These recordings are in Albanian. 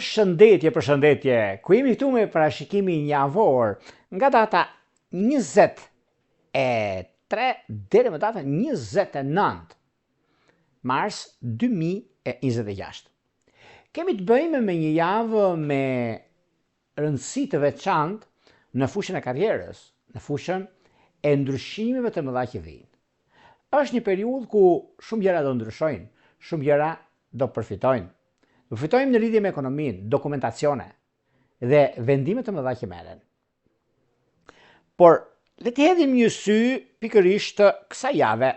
Përshëndetje, përshëndetje. Ku jemi këtu me parashikimin javor nga data 23 deri më datën 29 mars 2026. Kemi të bëjmë me një javë me rëndësi të veçantë në fushën e karrierës, në fushën e ndryshimeve të mëdha që vijnë. Është një periudhë ku shumë gjëra do ndryshojnë, shumë gjëra do përfitojnë. Do përfitojmë në lidhje me ekonominë, dokumentacione dhe vendime të mëdha që merren. Por le të hedhim një sy pikërisht kësaj jave,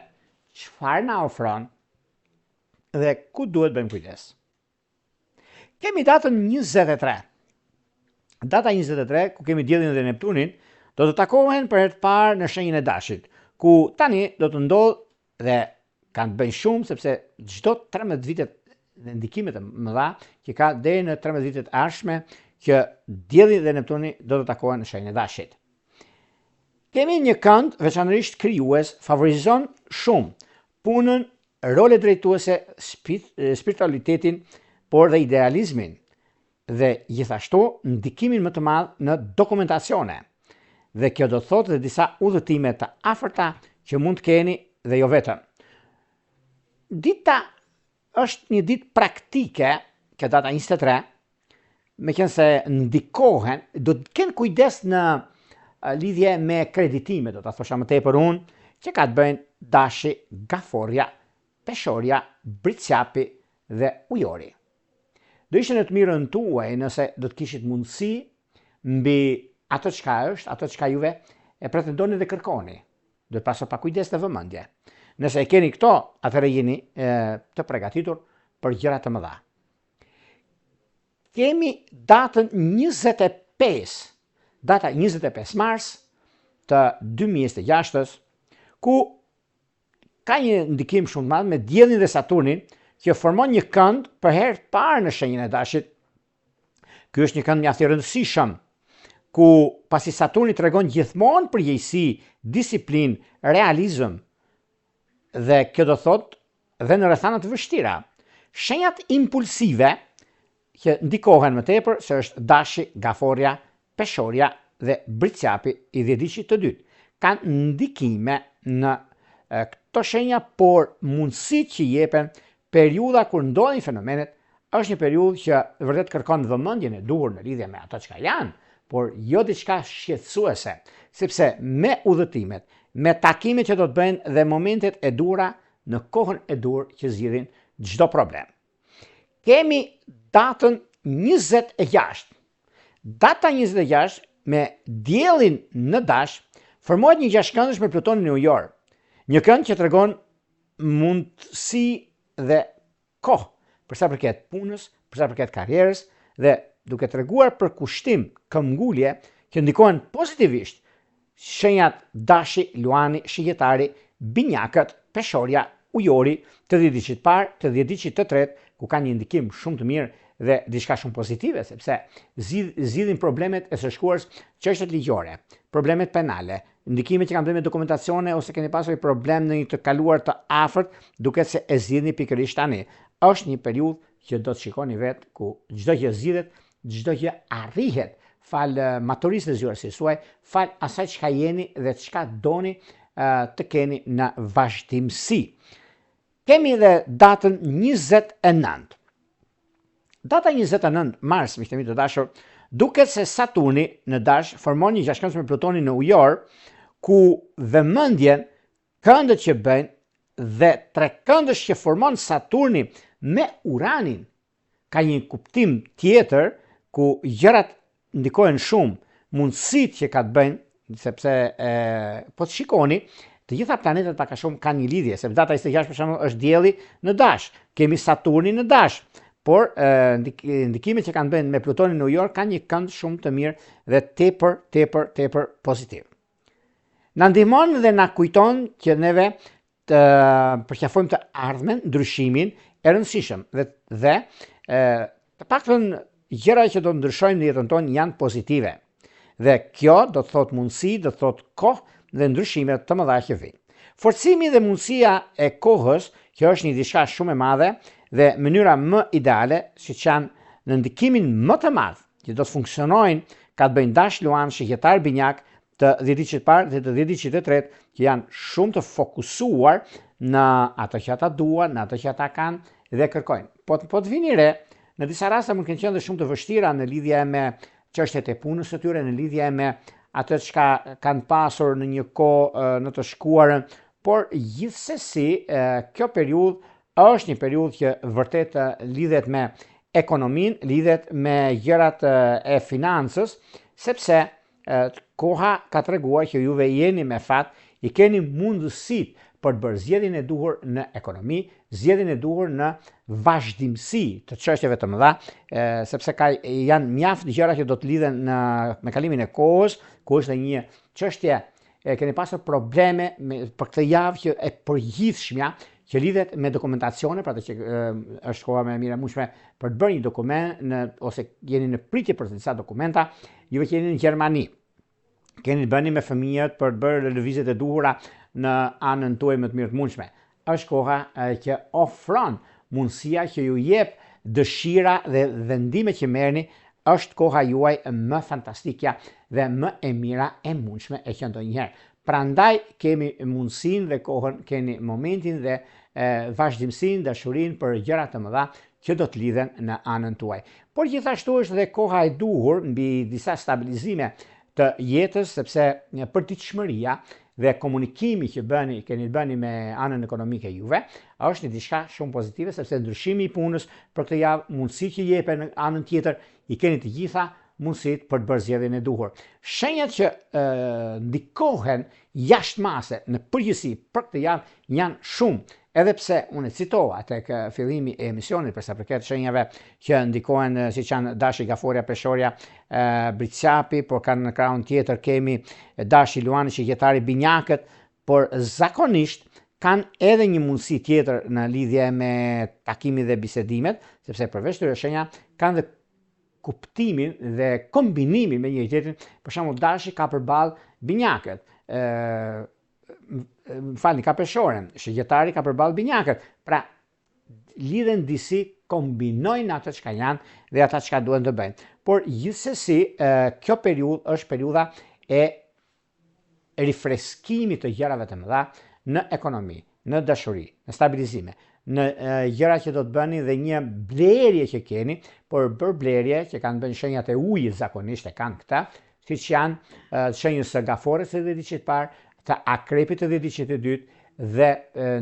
çfarë na ofron dhe ku duhet bëjmë kujdes. Kemi datën 23. Data 23, ku kemi Diellin dhe Neptunin, do të takohen për herë të parë në shenjën e Dashit, ku tani do të ndodhë dhe kanë të bëjnë shumë sepse çdo 13 vitet dhe ndikimet e mëdha që ka deri në 13 vitet e ardhshme që Dielli dhe Neptuni do të takohen në shenjën e Dashit. Kemi një kënd veçanërisht krijues, favorizon shumë punën role drejtuese, spiritualitetin, por dhe idealizmin dhe gjithashtu ndikimin më të madh në dokumentacione. Dhe kjo do të thotë dhe disa udhëtime të afërta që mund të keni dhe jo vetëm. Dita është një ditë praktike, kjo data 23, meqenëse ndikohen, do të kenë kujdes në lidhje me kreditime, do ta thosha më tepër unë, që ka të bëjnë dashi, gaforja, peshorja, bricjapi dhe ujori. Do ishte në të mirën tuaj nëse do të kishit mundësi mbi ato çka është, ato çka juve e pretendoni dhe kërkoni. Duhet pasur pak kujdes dhe vëmendje. Nëse e keni këto, atëherë jeni e, të pregatitur për gjëra të mëdha. Kemi datën 25, data 25 mars të 2026-ës, ku ka një ndikim shumë të madh me Diellin dhe Saturnin që formon një kënd për herë të parë në shenjën e Dashit. Ky është një kënd mjaft i rëndësishëm, ku pasi Saturni tregon gjithmonë përgjegjësi, disiplinë, realizëm, dhe kjo do thotë dhe në rrethana të vështira. Shenjat impulsive që ndikohen më tepër se është dashi, gaforja, peshorja dhe bricjapi i dhjetëditëshit të dytë, kanë ndikime në këto shenja, por mundësitë që jepen periudha kur ndodhin fenomenet është një periudhë që vërtet kërkon vëmendjen e duhur në lidhje me ato çka janë, por jo diçka shqetësuese, sepse me udhëtimet, me takimet që do të bëjnë dhe momentet e duhura në kohën e duhur që zgjidhin çdo problem. Kemi datën 26. Data 26 me diellin në dash formohet një gjashtëkëndësh me Plutonin në ujor. Një kënd që tregon mundësi dhe kohë për sa përket punës, për sa përket karrierës dhe duke treguar përkushtim, këmbgulje që ndikohen pozitivisht shenjat Dashi, Luani, Shigjetari, Binjakët, Peshorja, Ujori, të dhjetëditëshit të parë, të dhjetëditëshit të tretë, ku kanë një ndikim shumë të mirë dhe diçka shumë pozitive, sepse zgjidhin problemet e së shkuarës, çështjet ligjore, problemet penale, Ndikime që kanë të bëjnë me dokumentacione ose keni pasur një problem në një të kaluar të afërt, duket se e zgjidhni pikërisht tani. Është një periudhë që do të shikoni vetë ku çdo gjë zgjidhet, çdo gjë arrihet falë maturisë dhe zgjuarsisë suaj, falë asaj çka jeni dhe çka doni të keni në vazhdimësi. Kemi dhe datën 29. Data 29 mars, miqtë e mi të dashur, duket se Saturni në Dash formon një gjashtëkëndësh me Plutonin në Ujor, ku vëmendjen, këndet që bëjnë dhe trekëndësh që formon Saturni me Uranin ka një kuptim tjetër ku gjërat ndikojnë shumë, mundësitë që ka të bëjnë, sepse e, po të shikoni, të gjitha planetet pak a shumë kanë një lidhje, sepse data 26 për shembull është dielli në Dash, kemi Saturnin në Dash, por e, ndikimet që kanë të bëjnë me Plutonin në Ujor kanë një kënd shumë të mirë dhe tepër tepër tepër pozitiv. Na ndihmon dhe na kujton që neve të përqafojmë të ardhmen, ndryshimin e rëndësishëm dhe dhe e, të paktën gjëra që do të ndryshojmë në jetën tonë janë pozitive. Dhe kjo do të thotë mundësi, do të thotë kohë dhe ndryshime të mëdha që vijnë. Forcimi dhe mundësia e kohës, që është një diçka shumë e madhe dhe mënyra më ideale, siç janë në ndikimin më të madh që do të funksionojnë ka të bëjnë dash luan shigjetar binjak të dhjetëditëshit të parë dhe të dhjetëditëshit të tretë që janë shumë të fokusuar në atë që ata duan, në atë që ata kanë dhe kërkojnë. Po të, po të vini re, në disa raste mund të kenë qenë dhe shumë të vështira në lidhje me çështjet e punës së tyre, në lidhje me atë çka kanë pasur në një kohë në të shkuarën, por gjithsesi kjo periudhë është një periudhë që vërtet lidhet me ekonominë, lidhet me gjërat e financës, sepse koha ka treguar që juve jeni me fat, i keni mundësitë për të bërë zgjedhjen e duhur në ekonomi, zgjedhjen e duhur në vazhdimësi të çështjeve të mëdha, sepse ka janë mjaft gjëra që do të lidhen në me kalimin e kohës, ku është një çështje e keni pasur probleme me, për këtë javë që e përgjithshmja që lidhet me dokumentacione, pra të që e, është koha më e mirë e mundshme për të bërë një dokument në, ose jeni në pritje për disa dokumenta, juve që jeni në Gjermani, keni të bëni me fëmijët për të bërë lëvizjet e duhura në anën tuaj më të mirë të mundshme. Është koha që ofron mundësia që ju jep dëshira dhe vendimet që merrni, është koha juaj më fantastikja dhe më e mira e mundshme e qenë ndonjëherë. Prandaj kemi mundësinë dhe kohën, keni momentin dhe vazhdimësinë, dashurinë për gjëra të mëdha që do të lidhen në anën tuaj. Por gjithashtu është dhe koha e duhur mbi disa stabilizime të jetës, sepse përditshmëria dhe komunikimi që bëni, keni bëni me anën ekonomike juve, është një diçka shumë pozitive, sepse ndryshimi i punës për këtë javë, mundësi që jepen në anën tjetër, i keni të gjitha mundësitë për të bërë zgjedhjen e duhur. Shenjat që e, ndikohen jashtë mase në përgjithësi për këtë javë janë shumë, edhe pse unë e citova tek fillimi i emisionit për sa përket shenjave që ndikohen siç janë Dashi, Gaforja, Peshorja, Bricjapi, por kanë në krahun tjetër kemi Dashi, Luani, Shigjetari, Binjakët, por zakonisht kanë edhe një mundësi tjetër në lidhje me takimin dhe bisedimet, sepse përveç këtyre shenja kanë dhe kuptimin dhe kombinimin me njëri tjetrin, për shembull Dashi ka përballë Binjakët, ë më falni, ka Peshoren, Shigjetari ka përballë Binjakët. Pra lidhen disi kombinojnë atë çka janë dhe ata çka duhen të bëjnë. Por gjithsesi, kjo periudhë është periudha e rifreskimit të gjërave të mëdha në ekonomi, në dashuri, në stabilizime, në gjëra që do të bëni dhe një blerje që keni, por për blerje që kanë bënë shenjat e ujit zakonisht e kanë këta, siç janë shenjës së gaforres të dhjetëditëshit të parë, të akrepit të dhjetëditëshit të dytë dhe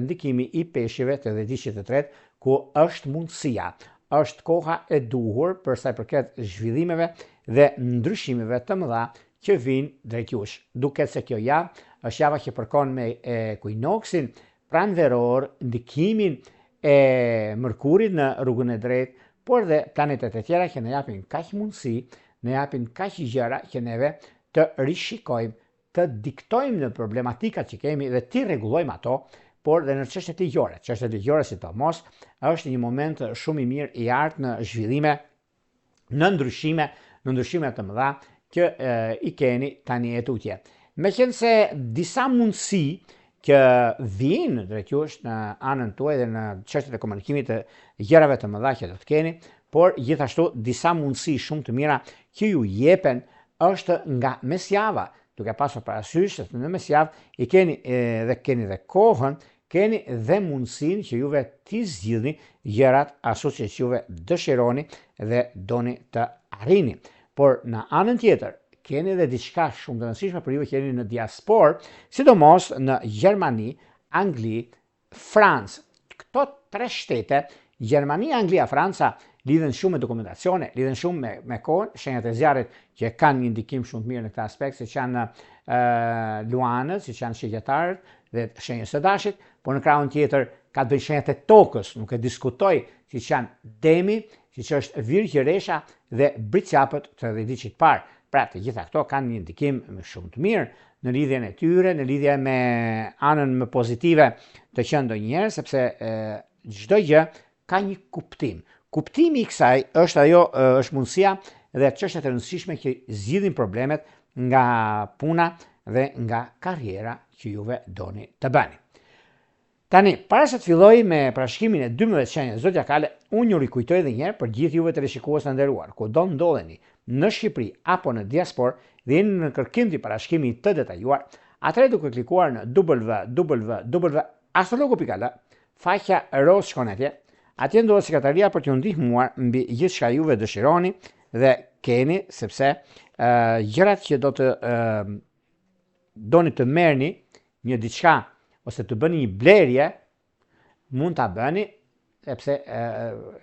ndikimi i peshqve të dhjetëditëshit të tretë, ku është mundësia, është koha e duhur për sa i përket zhvillimeve dhe ndryshimeve të mëdha që vijnë drejt jush. Duket se kjo javë është java që përkon me ekuinoksin pranveror, ndikimin e Mërkurit në rrugën e drejtë, por dhe planetet e tjera që na japin kaq mundësi, na japin kaq gjëra që neve të rishikojmë, të diktojmë në problematikat që kemi dhe t'i rregullojmë ato, por dhe në çështjet ligjore. Çështjet ligjore sidomos është një moment shumë i mirë i artë në zhvillime në ndryshime, në ndryshime të mëdha që e, i keni tani e tutje. Meqenëse disa mundësi që vijnë drejt jush në anën tuaj dhe në çështjet e komunikimit të gjërave të mëdha që do të keni, por gjithashtu disa mundësi shumë të mira që ju jepen është nga mesjava, duke pasur parasysh se në mesjavë i keni dhe keni dhe kohën Keni dhe mundësinë që juve t'i zgjidhni gjërat ashtu siç juve dëshironi dhe doni të arrini. Por në anën tjetër, keni dhe diçka shumë të rëndësishme për ju që jeni në diasporë, sidomos në Gjermani, Angli, Francë. Këto tre shtete, Gjermani, Anglia, Franca, lidhen shumë me dokumentacione, lidhen shumë me, me kohën, shenjat e zjarrit që kanë një ndikim shumë të mirë në këtë aspekt, siç janë ë luanët, siç janë shigjetarët dhe shenjës së dashit, por në krahun tjetër ka të bëjnë shenjat e tokës, nuk e diskutoj, siç janë demi, siç është virgjëresha dhe bricjapët të dhjetëditëshit të parë. Pra, të gjitha këto kanë një ndikim shumë të mirë në lidhjen e tyre, në lidhje me anën më pozitive të qenë ndonjëherë, sepse çdo gjë ka një kuptim. Kuptimi i kësaj është ajo është mundësia dhe çështjet e rëndësishme që zgjidhin problemet nga puna dhe nga karriera që juve doni të bëni. Tani, para se të filloj me parashikimin e 12 shenjave zodiakale, unë ju rikujtoj edhe një herë për gjithë juve teleshikues të nderuar, kudo ndodheni në Shqipëri apo në diasporë dhe jeni në kërkim të parashikimi të detajuar, atëherë duke klikuar në www.astrologu.al, faqja rozë shkon atje, atje ndodhet sekretaria për t'ju ndihmuar mbi gjithçka juve dëshironi dhe keni, sepse uh, gjërat që do të uh, doni të merrni një diçka ose të bëni një blerje, mund ta bëni sepse e,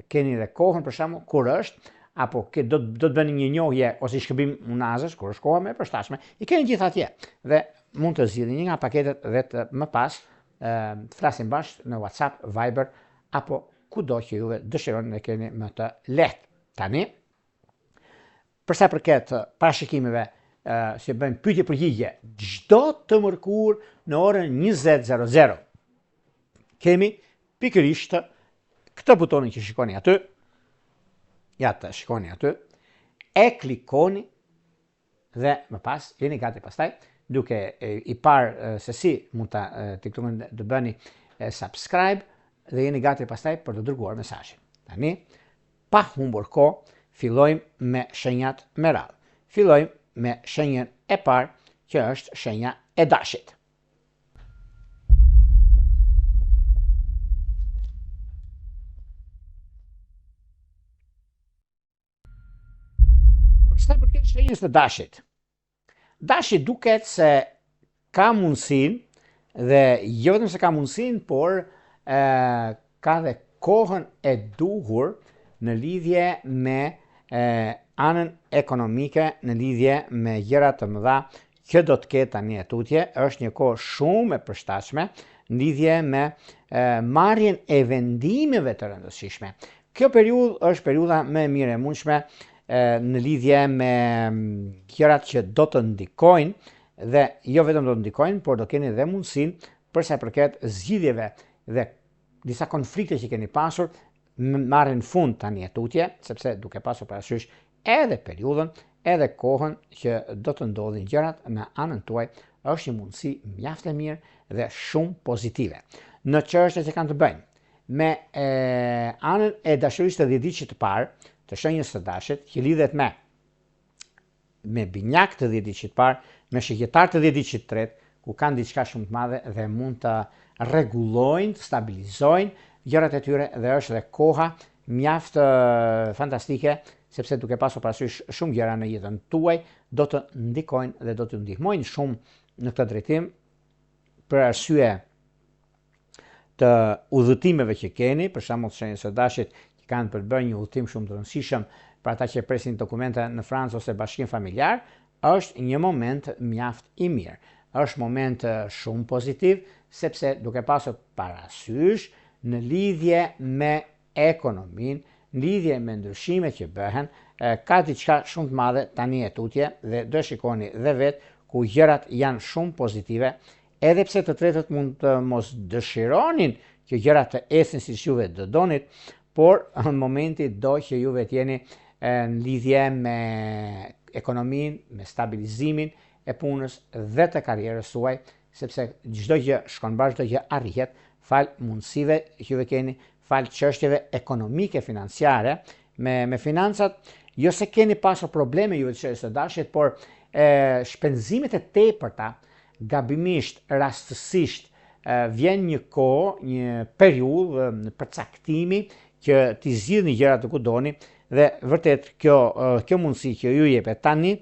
keni edhe kohën për shembull kur është apo ke, do do të bëni një njohje ose një shkëmbim unazës kur është koha më e përshtatshme, i keni gjithë atje dhe mund të zgjidhni një nga paketet dhe të më pas e, të flasim bashkë në WhatsApp, Viber apo kudo që juve dëshironi dhe keni më të lehtë. Tani, Për sa përket parashikimeve, si bëjmë pyetje përgjigje çdo të mërkurë në orën 20:00. Kemi pikërisht këtë butonin që shikoni aty. Ja të shikoni aty. E klikoni dhe më pas jeni gati pastaj duke i parë se si mund ta klikoni të bëni subscribe dhe jeni gati pastaj për të dërguar mesazhin. Tani Pa humbur kohë, fillojmë me shenjat me radhë. Fillojmë me shenjën e parë, që është shenja e dashit. Për sa i përket shenjës së dashit, Dashi duket se ka mundësinë dhe jo vetëm se ka mundësinë, por e, ka dhe kohën e duhur në lidhje me e, anën ekonomike, në lidhje me gjëra të mëdha që do të ketë tani e tutje, është një kohë shumë e përshtatshme në lidhje me e, marrjen e vendimeve të rëndësishme. Kjo periudhë është periudha më e mirë e mundshme në lidhje me gjërat që do të ndikojnë dhe jo vetëm do të ndikojnë, por do keni dhe mundësinë për sa i përket zgjidhjeve dhe disa konflikte që keni pasur marrin fund tani e tutje, sepse duke pasur parasysh edhe periudhën, edhe kohën që do të ndodhin gjërat në anën tuaj, është një mundësi mjaft e mirë dhe shumë pozitive. Në çështje që kanë të bëjnë me e, anën e dashurisë të dhjetëditëshit të parë, të shenjës së dashit, që lidhet me me binjak të dhjetëditëshit të parë, me shigjetar të dhjetëditëshit të tretë, ku kanë diçka shumë të madhe dhe mund të rregullojnë, të stabilizojnë gjërat e tyre dhe është dhe koha mjaft fantastike sepse duke pasur parasysh shumë gjëra në jetën tuaj do të ndikojnë dhe do t'ju ndihmojnë shumë në këtë drejtim për arsye të udhëtimeve që keni, për shembull shenjës së dashit që kanë për të bërë një udhëtim shumë të rëndësishëm për ata që presin dokumente në Francë ose bashkim familjar, është një moment mjaft i mirë. Është moment shumë pozitiv sepse duke pasur parasysh në lidhje me ekonominë, në lidhje me ndryshimet që bëhen, ka diçka shumë të madhe tani e tutje dhe do e shikoni dhe vetë ku gjërat janë shumë pozitive Edhe pse të tretët mund të mos dëshironin që gjërat të ecin siç juve do donit, por momenti do që juve të jeni në lidhje me ekonominë, me stabilizimin e punës dhe të karrierës suaj, sepse çdo gjë shkon mbarë, çdo gjë arrihet falë mundësive që juve keni, falë çështjeve ekonomike financiare, me me financat, jo se keni pasur probleme juve të shenjës së dashit, por e, shpenzimet e tepërta gabimisht, rastësisht, vjen një kohë, një periudhë përcaktimi që t'i zgjidhni gjërat ku doni dhe vërtet kjo kjo mundësi që ju jepet tani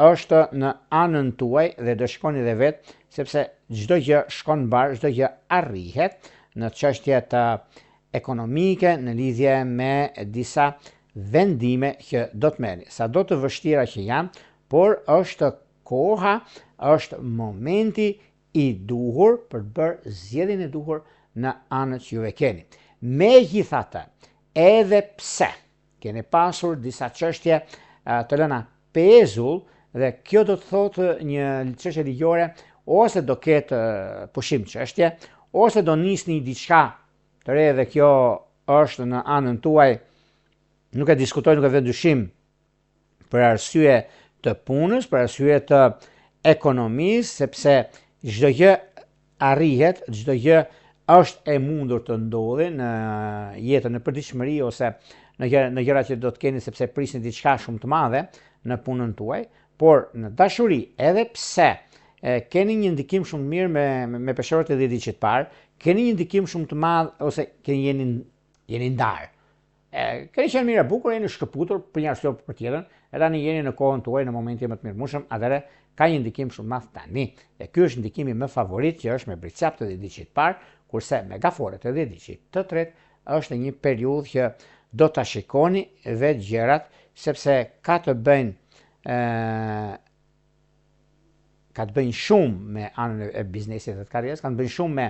është në anën tuaj dhe do shikoni dhe vetë sepse çdo gjë shkon mbarë, çdo gjë arrihet në çështje të ekonomike në lidhje me disa vendime që do të merrni. Sado të vështira që janë, por është Koha është momenti i duhur për të bërë zgjedhjen e duhur në anët që juve keni. Megjithatë, edhe pse keni pasur disa çështje të lëna pezull dhe kjo do të thotë një çështje ligjore ose do ketë pushim çështje ose do nisni diçka të re dhe kjo është në anën tuaj nuk e diskutoj, nuk e vë në dyshim për arsye të punës, për arsye të ekonomisë, sepse çdo gjë arrihet, çdo gjë Është e mundur të ndodhi në jetën në përditshmëri ose në gjëra, në gjëra që do të keni sepse prisni diçka shumë të madhe në punën tuaj, por në dashuri, edhe pse e, keni një ndikim shumë të mirë me me, me peshorët e dhjetëditëshit të parë, keni një ndikim shumë të madh ose keni jeni jeni ndarë. E, keni qenë mirë e bukur, jeni shkëputur për një arsye për tjetrën, e tani jeni në kohën tuaj në momentin më të mirë mundshëm, atëherë ka një ndikim shumë madh tani. Dhe ky është ndikimi më favorit që është me Bricjap të dhjetëditëshit të parë, kurse me Gaforre të dhjetëditëshit të tretë është një periudhë që do ta shikoni vetë gjërat sepse ka të bëjnë ë ka të bëjnë shumë me anën e biznesit dhe të karrierës, ka të bëjnë shumë me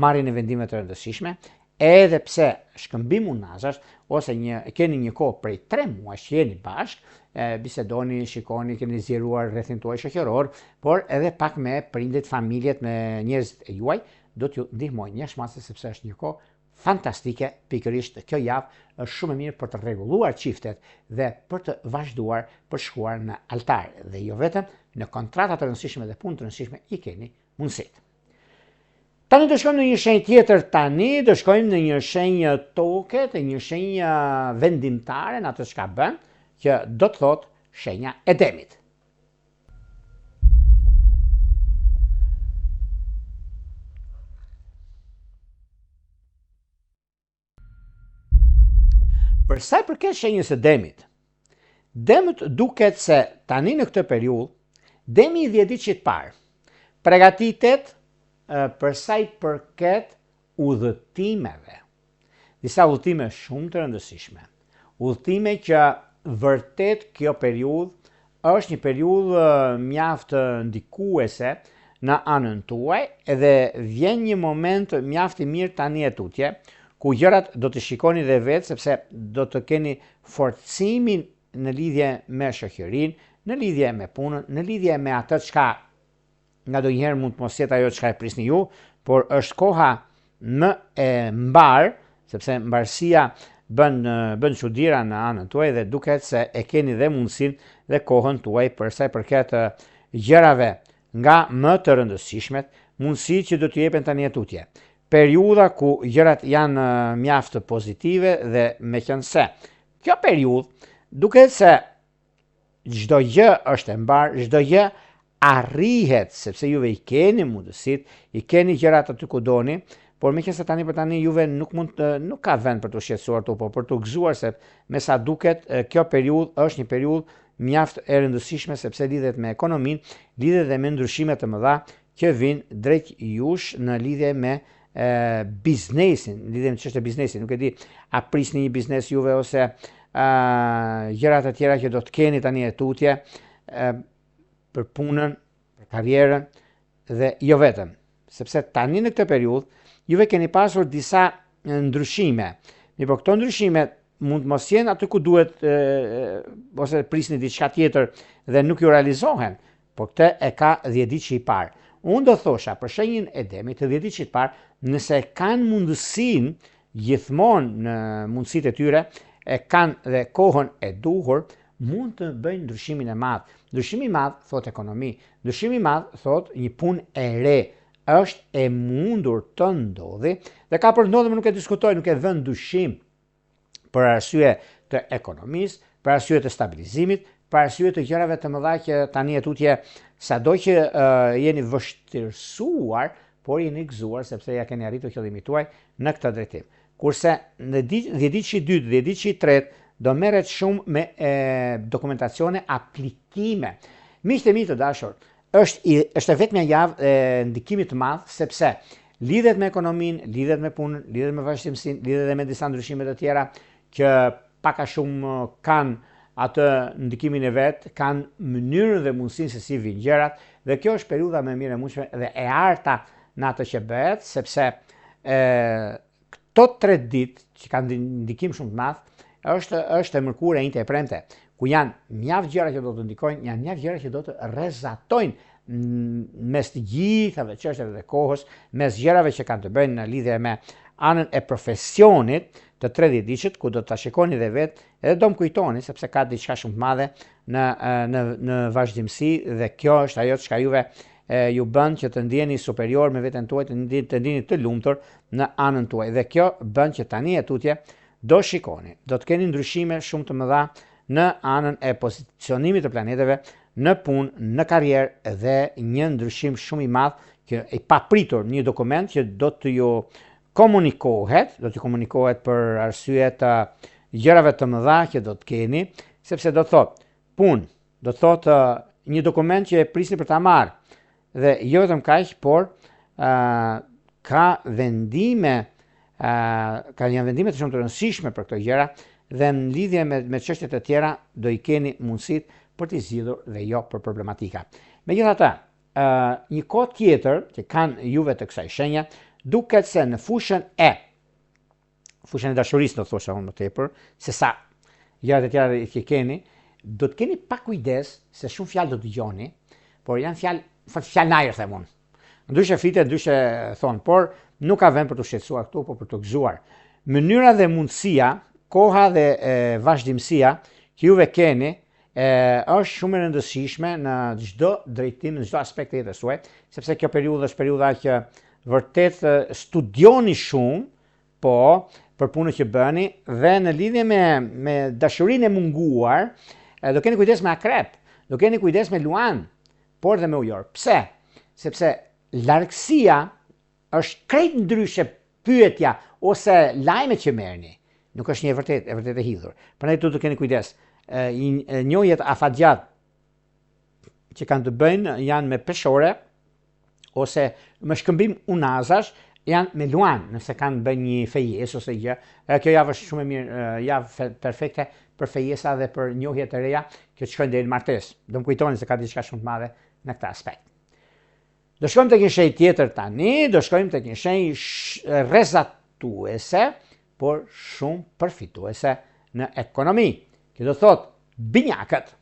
marrjen e vendimeve të rëndësishme, edhe pse shkëmbim unazash ose një keni një kohë prej 3 muajsh që jeni bashkë, e, bisedoni, shikoni, keni zgjeruar rrethin tuaj shoqëror, por edhe pak me prindit, familjet, me njerëzit e juaj, do t'ju ndihmojnë jashtë mase sepse është një kohë fantastike, pikërisht kjo javë është shumë e mirë për të rregulluar çiftet dhe për të vazhduar për shkuar në altar dhe jo vetëm në kontrata të rëndësishme dhe punë të rëndësishme i keni mundësitë. Tani do shkojmë në një shenjë tjetër tani, do shkojmë në një shenjë toke, të një shenjë vendimtare në atë çka bën, që do të thotë shenja e demit. Për sa i përket shenjës së demit, demët duket se tani në këtë periudhë, demi i dhjetëditëshit parë, pregatitet për sa i përket udhëtimeve. Disa udhëtime shumë të rëndësishme. Udhëtime që vërtet kjo periudhë është një periudhë mjaft ndikuese në anën tuaj edhe vjen një moment mjaft i mirë tani e tutje, ku gjërat do të shikoni dhe vetë sepse do të keni forcimin në lidhje me shoqërinë, në lidhje me punën, në lidhje me atë çka Ngadonjëherë mund të mos jetë ajo çka e prisni ju, por është koha më e mbarë, sepse mbarësia bën bën çudira në anën tuaj dhe duket se e keni dhe mundësinë dhe kohën tuaj për sa i përket gjërave nga më të rëndësishmet, mundësi që do t'ju jepen tani e tutje. Periudha ku gjërat janë mjaft pozitive dhe meqenëse kjo periudhë duket se Çdo gjë është e mbarë, çdo gjë arrihet, sepse juve i keni mundësitë, i keni gjërat aty ku doni, por meqenëse tani për tani juve nuk mund të, nuk ka vend për t'u shqetësuar tu, por për t'u gëzuar se me sa duket kjo periudhë është një periudhë mjaft e rëndësishme sepse lidhet me ekonominë, lidhet dhe me ndryshime të mëdha që vijnë drejt jush në lidhje me e, biznesin, në lidhje me çështjen e biznesit, nuk e di a prisni një biznes juve ose a, gjërat e tjera që do të keni tani e tutje e, për punën, për karrierën dhe jo vetëm, sepse tani në këtë periudhë juve keni pasur disa ndryshime. Mirëpo këto ndryshime mund të mos jenë aty ku duhet e, ose prisni diçka tjetër dhe nuk ju realizohen, Por këtë e ka dhjetëditëshi i parë. Unë do thosha për shenjën e demit të dhjetëditëshit parë, nëse kanë mundësinë, gjithmonë në mundësitë e tyre, e kanë dhe kohën e duhur, mund të bëjnë ndryshimin e madh. Ndryshimi i madh thotë ekonomi, ndryshimi i madh thotë një punë e re. Është e mundur të ndodhi dhe ka për të ndodhur, nuk e diskutoj, nuk e vë në dyshim. për arsye të ekonomisë, për arsye të stabilizimit, për arsye të gjërave të mëdha që tani e tutje sado që uh, jeni vështirësuar, por jeni gëzuar sepse ja keni arritur qëllimit tuaj në këtë drejtim. Kurse në dhjetëditëshi i dytë, dhjetëditëshi i tretë do merret shumë me e, dokumentacione, aplikime. Miqtë e mi të dashur, Është i është e vetmja javë e ndikimit të madh sepse lidhet me ekonominë, lidhet me punën, lidhet me vazhdimësinë, lidhet edhe me disa ndryshime të tjera që pak a shumë kanë atë ndikimin e vet, kanë mënyrën dhe mundësinë se si vijnë gjërat dhe kjo është periudha më e mirë e mundshme dhe e arta në atë që bëhet, sepse e Këto tre ditë që kanë ndikim shumë të madh, është është e mërkurë, e enjte e premte, ku janë mjaft gjëra që do të ndikojnë, janë mjaft gjëra që do të rrezatojnë mes të gjithave çështjeve dhe kohës, mes gjërave që kanë të bëjnë në lidhje me anën e profesionit të 30 ditëshit, ku do ta shikoni dhe vetë, edhe do më kujtoni sepse ka diçka shumë të madhe në në në vazhdimësi dhe kjo është ajo çka juve e, ju bën që të ndiheni superior me veten tuaj, të ndiheni të ndiheni të lumtur në anën tuaj. Dhe kjo bën që tani e tutje do shikoni, do të keni ndryshime shumë të mëdha në anën e pozicionimit të planeteve në punë, në karrierë dhe një ndryshim shumë i madh që i papritur, një dokument që do të ju komunikohet, do t'ju komunikohet për arsye të gjërave të mëdha që do të keni, sepse do të thotë punë, do të thotë një dokument që e prisni për ta marrë. Dhe jo vetëm kaq, por uh, ka vendime uh, ka janë vendime të shumë të rëndësishme për këto gjëra dhe në lidhje me me çështje të tjera do i keni mundësitë për t'i zgjidhur dhe jo për problematika. Megjithatë, uh, një kohë tjetër që kanë juve të kësaj shenje, duket se në fushën e fushën e dashurisë do thosha unë më tepër, se sa gjërat e tjera që keni, do të keni pak kujdes se shumë fjalë do të dëgjoni, por janë fjalë, fjalë në ajër them unë. Ndryshe flitet, ndryshe thonë, por nuk ka vend për t'u shqetësuar këtu, por për t'u gëzuar. Mënyra dhe mundësia, koha dhe e, vazhdimësia që juve keni e, është shumë e rëndësishme në çdo drejtim, në çdo aspekt të jetës suaj, sepse kjo periudhë është periudha që vërtet studioni shumë, po, për punën që bëni dhe në lidhje me me dashurinë e munguar, e, do keni kujdes me akrep, do keni kujdes me luan, por dhe me ujor. Pse? Sepse largësia është krejt ndryshe pyetja ose lajmet që merrni. Nuk është një e vërtetë, e vërtetë e hidhur. Prandaj duhet të keni kujdes. Njohjet afatgjatë që kanë të bëjnë janë me peshore ose me shkëmbim unazash janë me luan, nëse kanë të bëjnë një fejesë ose gjë. Edhe kjo javë është shumë e mirë, javë perfekte për fejesa dhe për njohje të reja që të shkojnë deri në martesë. Do më kujtoni se ka diçka shumë të madhe në këtë aspekt. Do shkojmë tek një shenjë tjetër tani, do shkojmë tek një shenjë rrezatuese, por shumë përfituese në ekonomi. Kjo do thotë binjakët.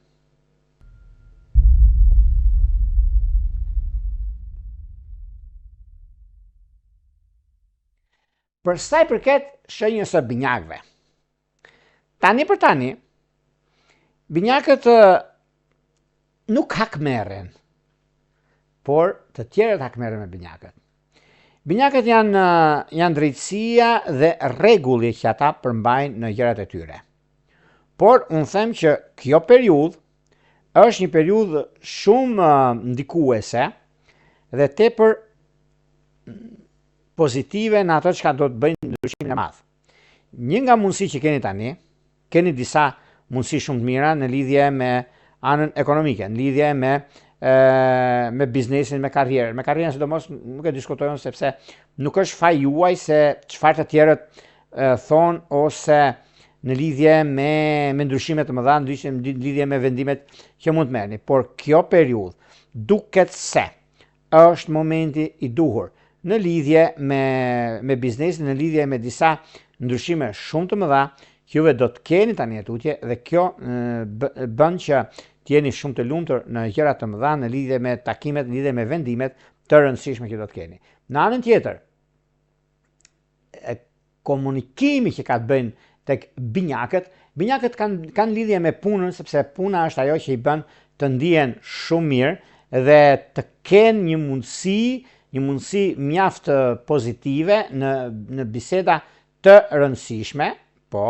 Për sa i përket shenjës së binjakëve. Tani për tani, binjakët nuk hakmerren, por të tjerët hakmerren me binjakët. Binjakët janë janë drejtësia dhe rregulli që ata përmbajnë në gjërat e tyre. Por unë them që kjo periudhë është një periudhë shumë ndikuese dhe tepër pozitive në ato çka do të bëjnë ndryshimin e madh. Një nga mundësitë që keni tani, keni disa mundësi shumë të mira në lidhje me anën ekonomike, në lidhje me e, me biznesin, me karrierën. Me karrierën sidomos nuk e diskutoj unë sepse nuk është faji juaj se çfarë të tjerët thonë ose në lidhje me me ndryshime të mëdha, ndryshime në lidhje me vendimet që mund të merrni, por kjo periudhë duket se është momenti i duhur në lidhje me me biznesin, në lidhje me disa ndryshime shumë të mëdha që juve do të keni tani e tutje dhe kjo bën që të jeni shumë të lumtur në gjëra të mëdha në lidhje me takimet, në lidhje me vendimet të rëndësishme që do të keni. Në anën tjetër, komunikimi që ka të bëjnë tek binjakët, binjakët kanë kanë lidhje me punën sepse puna është ajo që i bën të ndihen shumë mirë dhe të kenë një mundësi, një mundësi mjaft pozitive në në biseda të rëndësishme, po,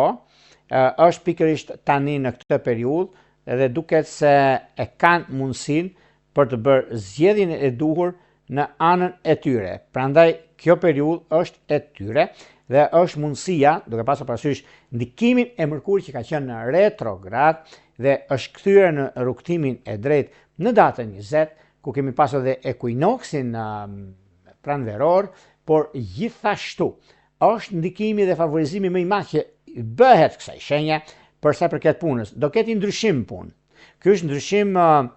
është pikërisht tani në këtë periudhë dhe duket se e kanë mundësinë për të bërë zgjedhjen e duhur në anën e tyre. Prandaj kjo periudhë është e tyre dhe është mundësia, duke pasur parasysh ndikimin e Mërkurit që ka qenë në retrograd dhe është kthyer në rrugëtimin e drejtë në datën 20, ku kemi pasur dhe ekuinoksin pranveror, por gjithashtu është ndikimi dhe favorizimi më i madh që bëhet kësaj shenje për sa i përket punës. Do ketë një ndryshim në punë. Ky është ndryshim uh,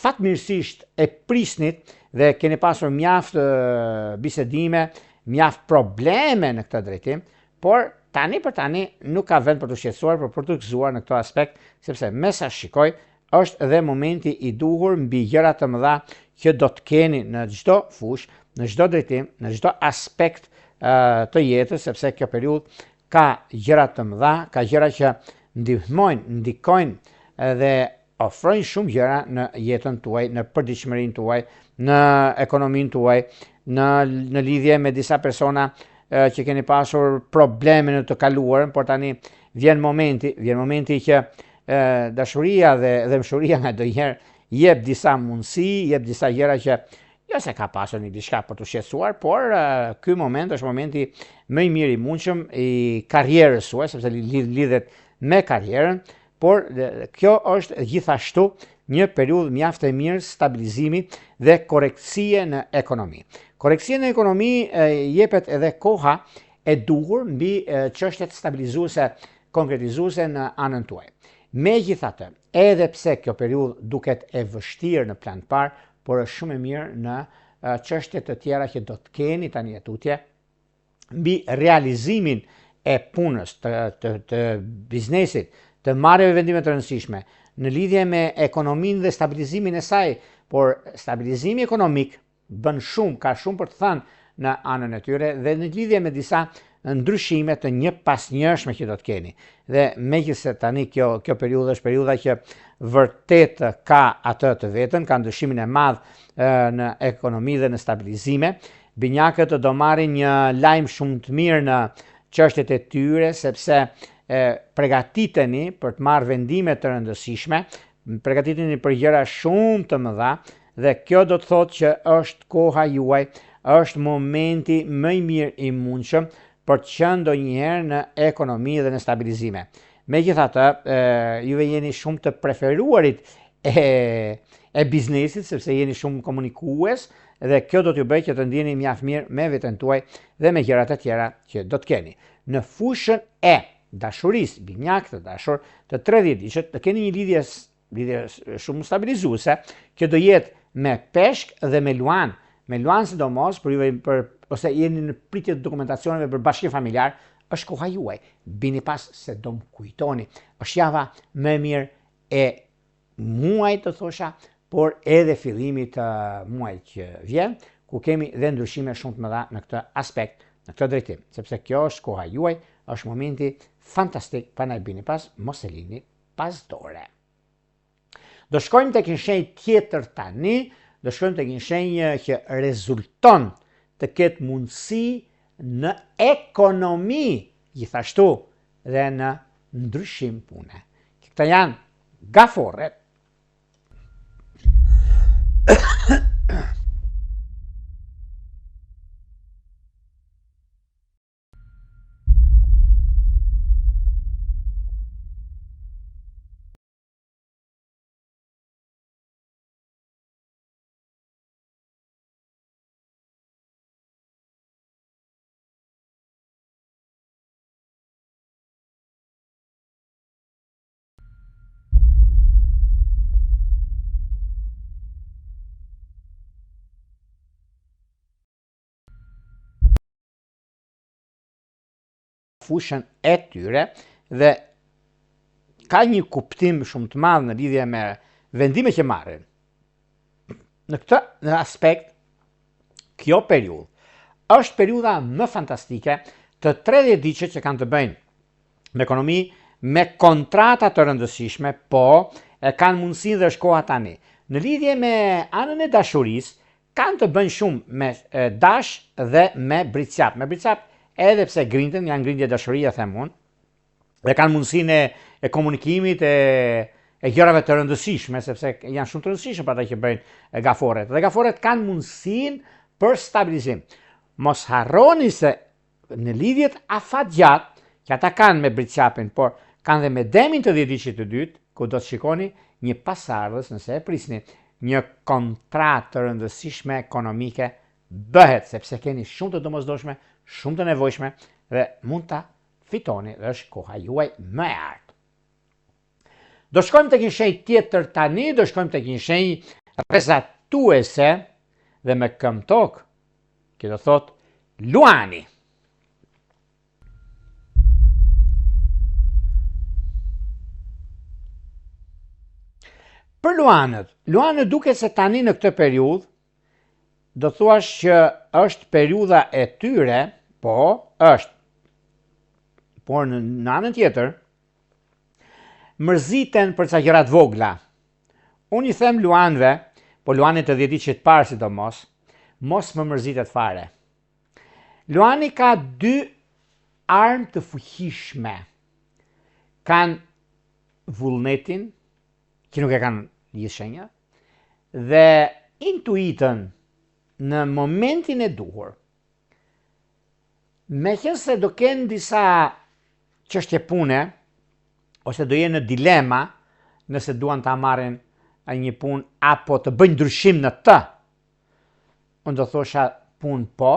fatmirësisht e prisnit dhe keni pasur mjaft uh, bisedime, mjaft probleme në këtë drejtim, por tani për tani nuk ka vend për t'u shqetësuar, por për t'u gëzuar në këtë aspekt, sepse me sa shikoj është dhe momenti i duhur mbi gjëra të mëdha që do të keni në çdo fushë, në çdo drejtim, në çdo aspekt uh, të jetës, sepse kjo periudhë Ka gjëra të mëdha, ka gjëra që ndihmojnë, ndikojnë dhe ofrojnë shumë gjëra në jetën tuaj, në përditshmërinë tuaj, në ekonominë tuaj, në në lidhje me disa persona që keni pasur probleme në të kaluarën, por tani vjen momenti, vjen momenti që e, dashuria dhe dhembshuria nganjëherë jep disa mundësi, jep disa gjëra që jo se ka pasur një diçka për t'u shqetësuar, por ky moment është momenti më i mirë i mundshëm i karrierës suaj, sepse lidhet me karrierën, por kjo është gjithashtu një periudhë mjaft e mirë stabilizimi dhe korrektësie në ekonomi. Korrektësie në ekonomi jepet edhe koha e duhur mbi çështjet stabilizuese, konkretizuese në anën tuaj. Megjithatë, edhe pse kjo periudhë duket e vështirë në plan të parë, por është shumë e mirë në çështje të tjera që do të keni tani e tutje, mbi realizimin e punës të, të, të biznesit, të marrjeve vendime të rëndësishme, në lidhje me ekonominë dhe stabilizimin e saj, por stabilizimi ekonomik bën shumë, ka shumë për të thënë në anën e tyre dhe në lidhje me disa ndryshime të njëpasnjëshme që do të keni. Dhe megjithëse tani kjo, kjo periudhë është periudha që vërtet ka atë të vetën, ka ndryshimin e madh në ekonomi dhe në stabilizime, Binjakët do marrin një lajm shumë të mirë në çështjet e tyre sepse e, pregatiteni për të marrë vendime të rëndësishme, pregatiteni për gjëra shumë të mëdha dhe kjo do të thotë që është koha juaj, është momenti më i mirë i mundshëm për të qenë ndonjëherë në ekonomi dhe në stabilizime. Megjithatë, juve jeni shumë të preferuarit e e biznesit sepse jeni shumë komunikues dhe kjo do t'ju bëjë që të ndiheni mjaft mirë me veten tuaj dhe me gjërat e tjera që do të keni. Në fushën e dashurisë, binjakë të dashur, të 30 ditëshit, të keni një lidhje lidhje shumë stabilizuese, që do jetë me peshk dhe me luan. Me luan sidomos për juve për ose jeni në pritje të dokumentacioneve për bashkim familjar, është koha juaj. Bini pas se do më kujtoni. Është java më e mirë e muajit të thosha, por edhe fillimit të muajit që vjen, ku kemi dhe ndryshime shumë të mëdha në këtë aspekt, në këtë drejtim, sepse kjo është koha juaj, është momenti fantastik, prandaj bini pas, mos e lini pas dore. Do shkojmë tek një shenjë tjetër tani, do shkojmë tek një shenjë që rezulton të ketë mundësi në ekonomi, gjithashtu dhe në ndryshim pune. Këta janë gaforret. fushën e tyre dhe ka një kuptim shumë të madh në lidhje me vendimet që marrin. Në këtë në aspekt kjo periudhë është periudha më fantastike të 30 ditëshit që kanë të bëjnë me ekonomi, me kontrata të rëndësishme, po e kanë mundësinë dhe është koha tani. Në lidhje me anën e dashurisë, Kanë të bëjnë shumë me dash dhe me bricjap. Me bricjap edhe pse grinden, janë grindje dashurie them unë, dhe kanë mundësinë e, e komunikimit e e gjërave të rëndësishme, sepse janë shumë të rëndësishme për ata që bëjnë gaforet. Dhe gaforet kanë mundësinë për stabilizim. Mos harroni se në lidhjet afatgjatë që ata kanë me bricjapin, por kanë dhe me demin të dhjetëditëshit të dytë, ku do të shikoni një pasardhës nëse e prisni, një kontratë të rëndësishme ekonomike bëhet, sepse keni shumë të domosdoshme, shumë të nevojshme dhe mund ta fitoni dhe është koha juaj më e artë. Do shkojmë tek një shenjë tjetër tani, do shkojmë tek një shenjë rrezatuese dhe me këmbë tokë, Kjo do thotë Luani. Për Luanët, Luanët duket se tani në këtë periudhë do thuash që është periudha e tyre, po, është. Por në, në anën tjetër, mërziten për ca gjëra të vogla. Unë i them luanëve, po Luanit të dhjetëditëshit të parë sidomos, mos më mërzitet fare. Luani ka dy armë të fuqishme. Kanë vullnetin, që nuk e kanë gjithë shenjat, dhe intuitën në momentin e duhur. Meqenëse do kenë disa çështje pune, ose do jenë në dilema nëse duan ta marrin një punë apo të bëjnë ndryshim në të, unë do thosha punë po,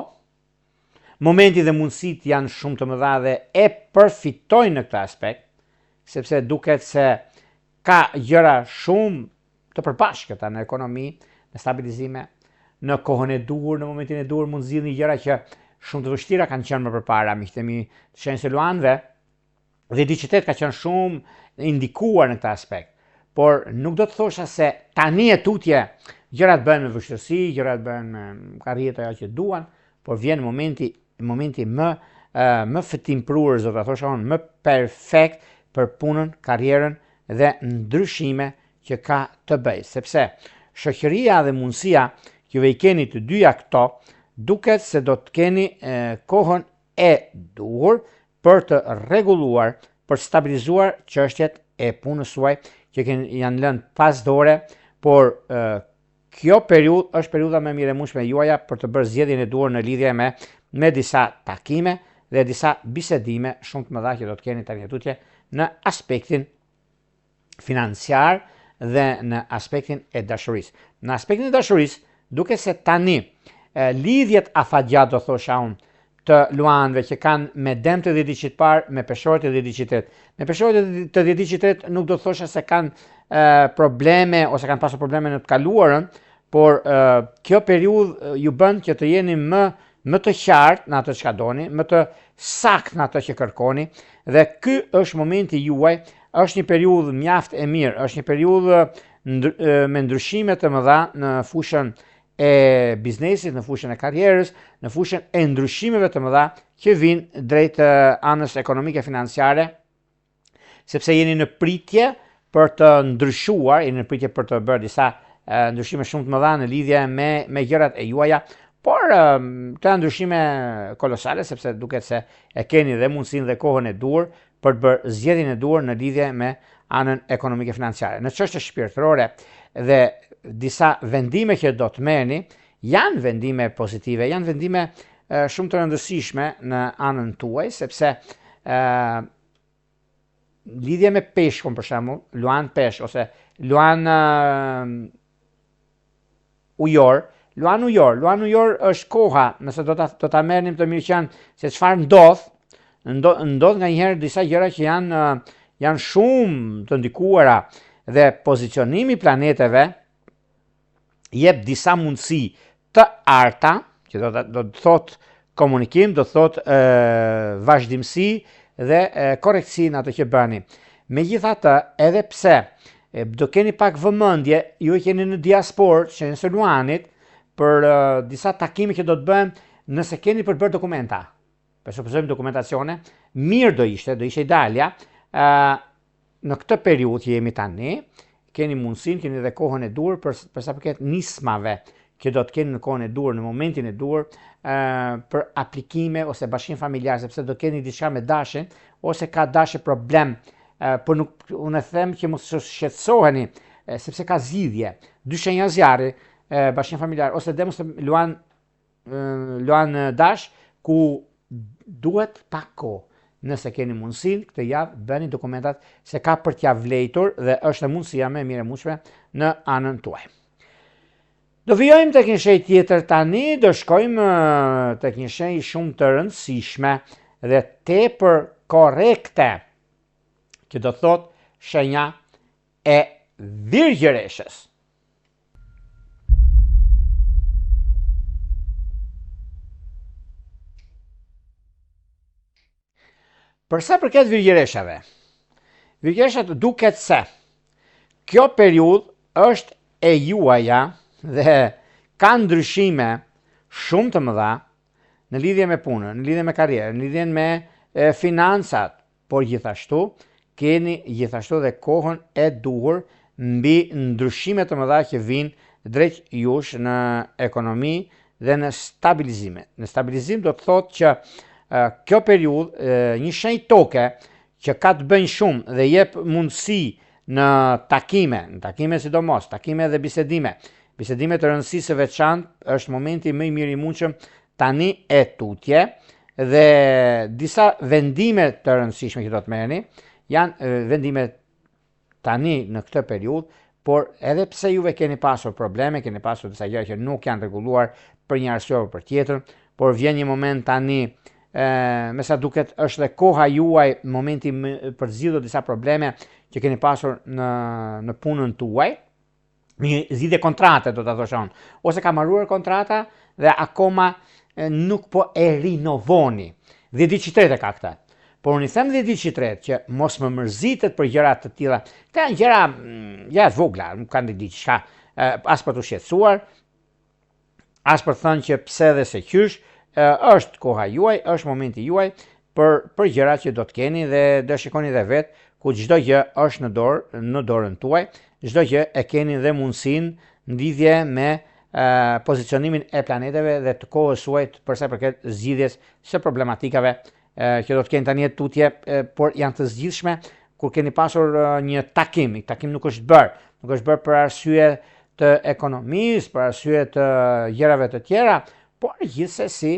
momenti dhe mundësitë janë shumë të mëdha dhe e përfitojnë në këtë aspekt, sepse duket se ka gjëra shumë të përbashkëta në ekonomi, në stabilizime, në kohën e duhur, në momentin e duhur mund të zgjidhni gjëra që shumë të vështira kanë qenë më përpara, miqtë e mi të shenjës së luanëve, dhjetëditëshi i tetë ka qenë shumë i ndikuar në këtë aspekt. Por nuk do të thosha se tani e tutje gjërat bëhen me vështirësi, gjërat bëhen me karriget ajo që duan, por vjen momenti momenti më më fitimprurës, do ta thosha unë, më perfekt për punën, karrierën dhe ndryshime që ka të bëjë, sepse shoqëria dhe mundësia që ju i keni të dyja këto, duket se do të keni kohën e duhur për të rregulluar, për të stabilizuar çështjet e punës suaj që keni janë lënë pas dore, por e, kjo periudhë është periudha më e mirë e mundshme juaja për të bërë zgjedhjen e duhur në lidhje me me disa takime dhe disa bisedime shumë të mëdha që do të keni tani e tutje në aspektin financiar dhe në aspektin e dashurisë. Në aspektin e dashurisë, duket se tani lidhjet afatgjatë do thosha unë të luanëve që kanë me dem të dhjetëditëshit të parë, me peshore të dhjetëditëshit të tretë. Me peshore të dhjetëditëshit të tretë nuk do thosha se kanë e, probleme ose kanë pasur probleme në të kaluarën, por e, kjo periudhë ju bën që të jeni më më të qartë në atë çka doni, më të saktë në atë që kërkoni dhe ky është momenti juaj, është një periudhë mjaft e mirë, është një periudhë me ndryshime të mëdha në fushën e biznesit, në fushën e karrierës, në fushën e ndryshimeve të mëdha që vijnë drejt anës ekonomike financiare, sepse jeni në pritje për të ndryshuar, jeni në pritje për të bërë disa ndryshime shumë të mëdha në lidhje me me gjërat e juaja, por këto janë ndryshime kolosale sepse duket se e keni dhe mundësinë dhe kohën e duhur për të bërë zgjedhjen e duhur në lidhje me anën ekonomike financiare. Në çështje shpirtërore dhe disa vendime që do të merrni janë vendime pozitive, janë vendime shumë të rëndësishme në anën tuaj sepse ë lidhje me peshkun për shembull, luan peshk ose luan ujor, luan ujor, luan ujor është koha, nëse do ta do ta merrnim të mirëqenë se çfarë ndodh, ndodh nganjëherë disa gjëra që janë janë shumë të ndikuara dhe pozicionimi i planeteve jep disa mundësi të arta, që do të do të thotë komunikim, do të thotë vazhdimësi dhe korrektësi në atë që bëni. Megjithatë, edhe pse e, do keni pak vëmendje, ju e keni në diasporë, shenjës së Luanit, për e, disa takime që do të bëhen nëse keni për të bërë dokumenta. Për supozojmë dokumentacione, mirë do ishte, do ishte idealja, ë në këtë periudhë që jemi tani, keni mundësinë, keni edhe kohën e duhur për për sa përket nismave që do të keni në kohën e duhur, në momentin e duhur, ë për aplikime ose bashkim familjar, sepse do keni diçka me dashin ose ka dashi problem, ë por nuk unë e them që mos shqetësoheni, sepse ka zgjidhje. Dy shenja zjarri, bashkim familjar ose dem ose luan Luan Dash, ku duhet pak kohë. Nëse keni mundësinë, këtë javë bëni dokumentat se ka për t'ja vlejtur dhe është mundësia më e mirë e mundshme në anën tuaj. Do vijojmë tek një shenjë tjetër tani, do shkojmë tek një shenjë shumë të rëndësishme dhe tepër korrekte, që do thotë shenja e virgjëreshës. Për sa përket virgjëreshave, virgjëreshat duket se kjo periudhë është e juaja dhe ka ndryshime shumë të mëdha në lidhje me punën, në lidhje me karrierën, në lidhje me financat, por gjithashtu keni gjithashtu dhe kohën e duhur mbi ndryshime të mëdha që vijnë drejt jush në ekonomi dhe në stabilizime. Në stabilizim do të thotë që kjo periudhë një shenjë toke që ka të bëjnë shumë dhe jep mundësi në takime, në takime sidomos, takime dhe bisedime. Bisedime të rëndësisë së veçantë është momenti më i mirë i mundshëm tani e tutje dhe disa vendime të rëndësishme që do të merrni janë vendime tani në këtë periudhë, por edhe pse juve keni pasur probleme, keni pasur disa gjëra që nuk janë rregulluar për një arsye apo për tjetrën, por vjen një moment tani e, me sa duket është dhe koha juaj, momenti për të zgjidhur disa probleme që keni pasur në në punën tuaj, një zgjidhje kontrate do ta thosha unë, ose ka mbaruar kontrata dhe akoma nuk po e rinovoni. Dhjetëditëshi i tretë e ka këtë. Por unë i them dhjetëditëshit të tretë që mos më mërzitet për gjëra të tilla. Këto janë gjëra, mm, gjëra të vogla, nuk kanë diçka as për t'u shqetësuar, as për të thënë që pse dhe se qysh, është koha juaj, është momenti juaj për për gjëra që do të keni dhe do shikoni dhe vetë ku çdo gjë është në dorë, në dorën tuaj, çdo gjë e keni dhe mundësinë në lidhje me pozicionimin e planeteve dhe të kohës suaj për sa i përket zgjidhjes së problematikave që do të keni tani e tutje, por janë të zgjidhshme kur keni pasur një takim, një takim nuk është bërë, nuk është bërë për arsye të ekonomisë, për arsye të gjërave të tjera, por gjithsesi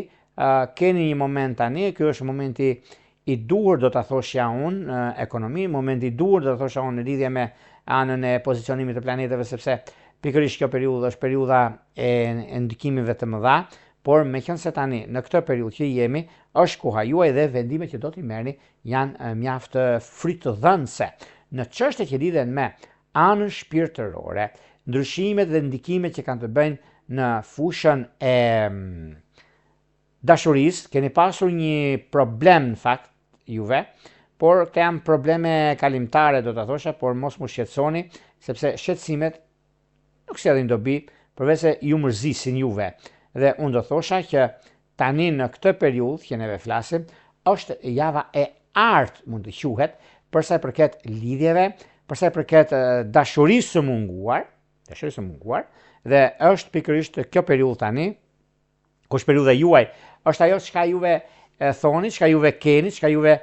keni një moment tani, ky është momenti i duhur do ta thoshja unë në ekonomi, momenti i duhur do ta thosha unë në lidhje me anën e pozicionimit të planeteve sepse pikërisht kjo periudhë është periudha e, e ndikimeve të mëdha, por meqenëse tani në këtë periudhë që jemi, është koha juaj dhe vendimet që do t'i merrni janë mjaft frytdhënëse. Në çështje që lidhen me anën shpirtërore, ndryshimet dhe ndikimet që kanë të bëjnë në fushën e mm, dashurisë, keni pasur një problem në fakt juve, por këto janë probleme kalimtare do ta thosha, por mos m'u shqetësoni, sepse shqetësimet nuk sjellin dobi, përveçse ju mërzisin juve. Dhe unë do thosha që tani në këtë periudhë që neve flasim, është java e artë mund të quhet, për sa i përket lidhjeve, për sa i përket dashurisë së munguar, dashurisë së munguar, dhe është pikërisht kjo periudhë tani, Ku është periudha juaj, është ajo çka juve e thoni, çka juve keni, çka juve e,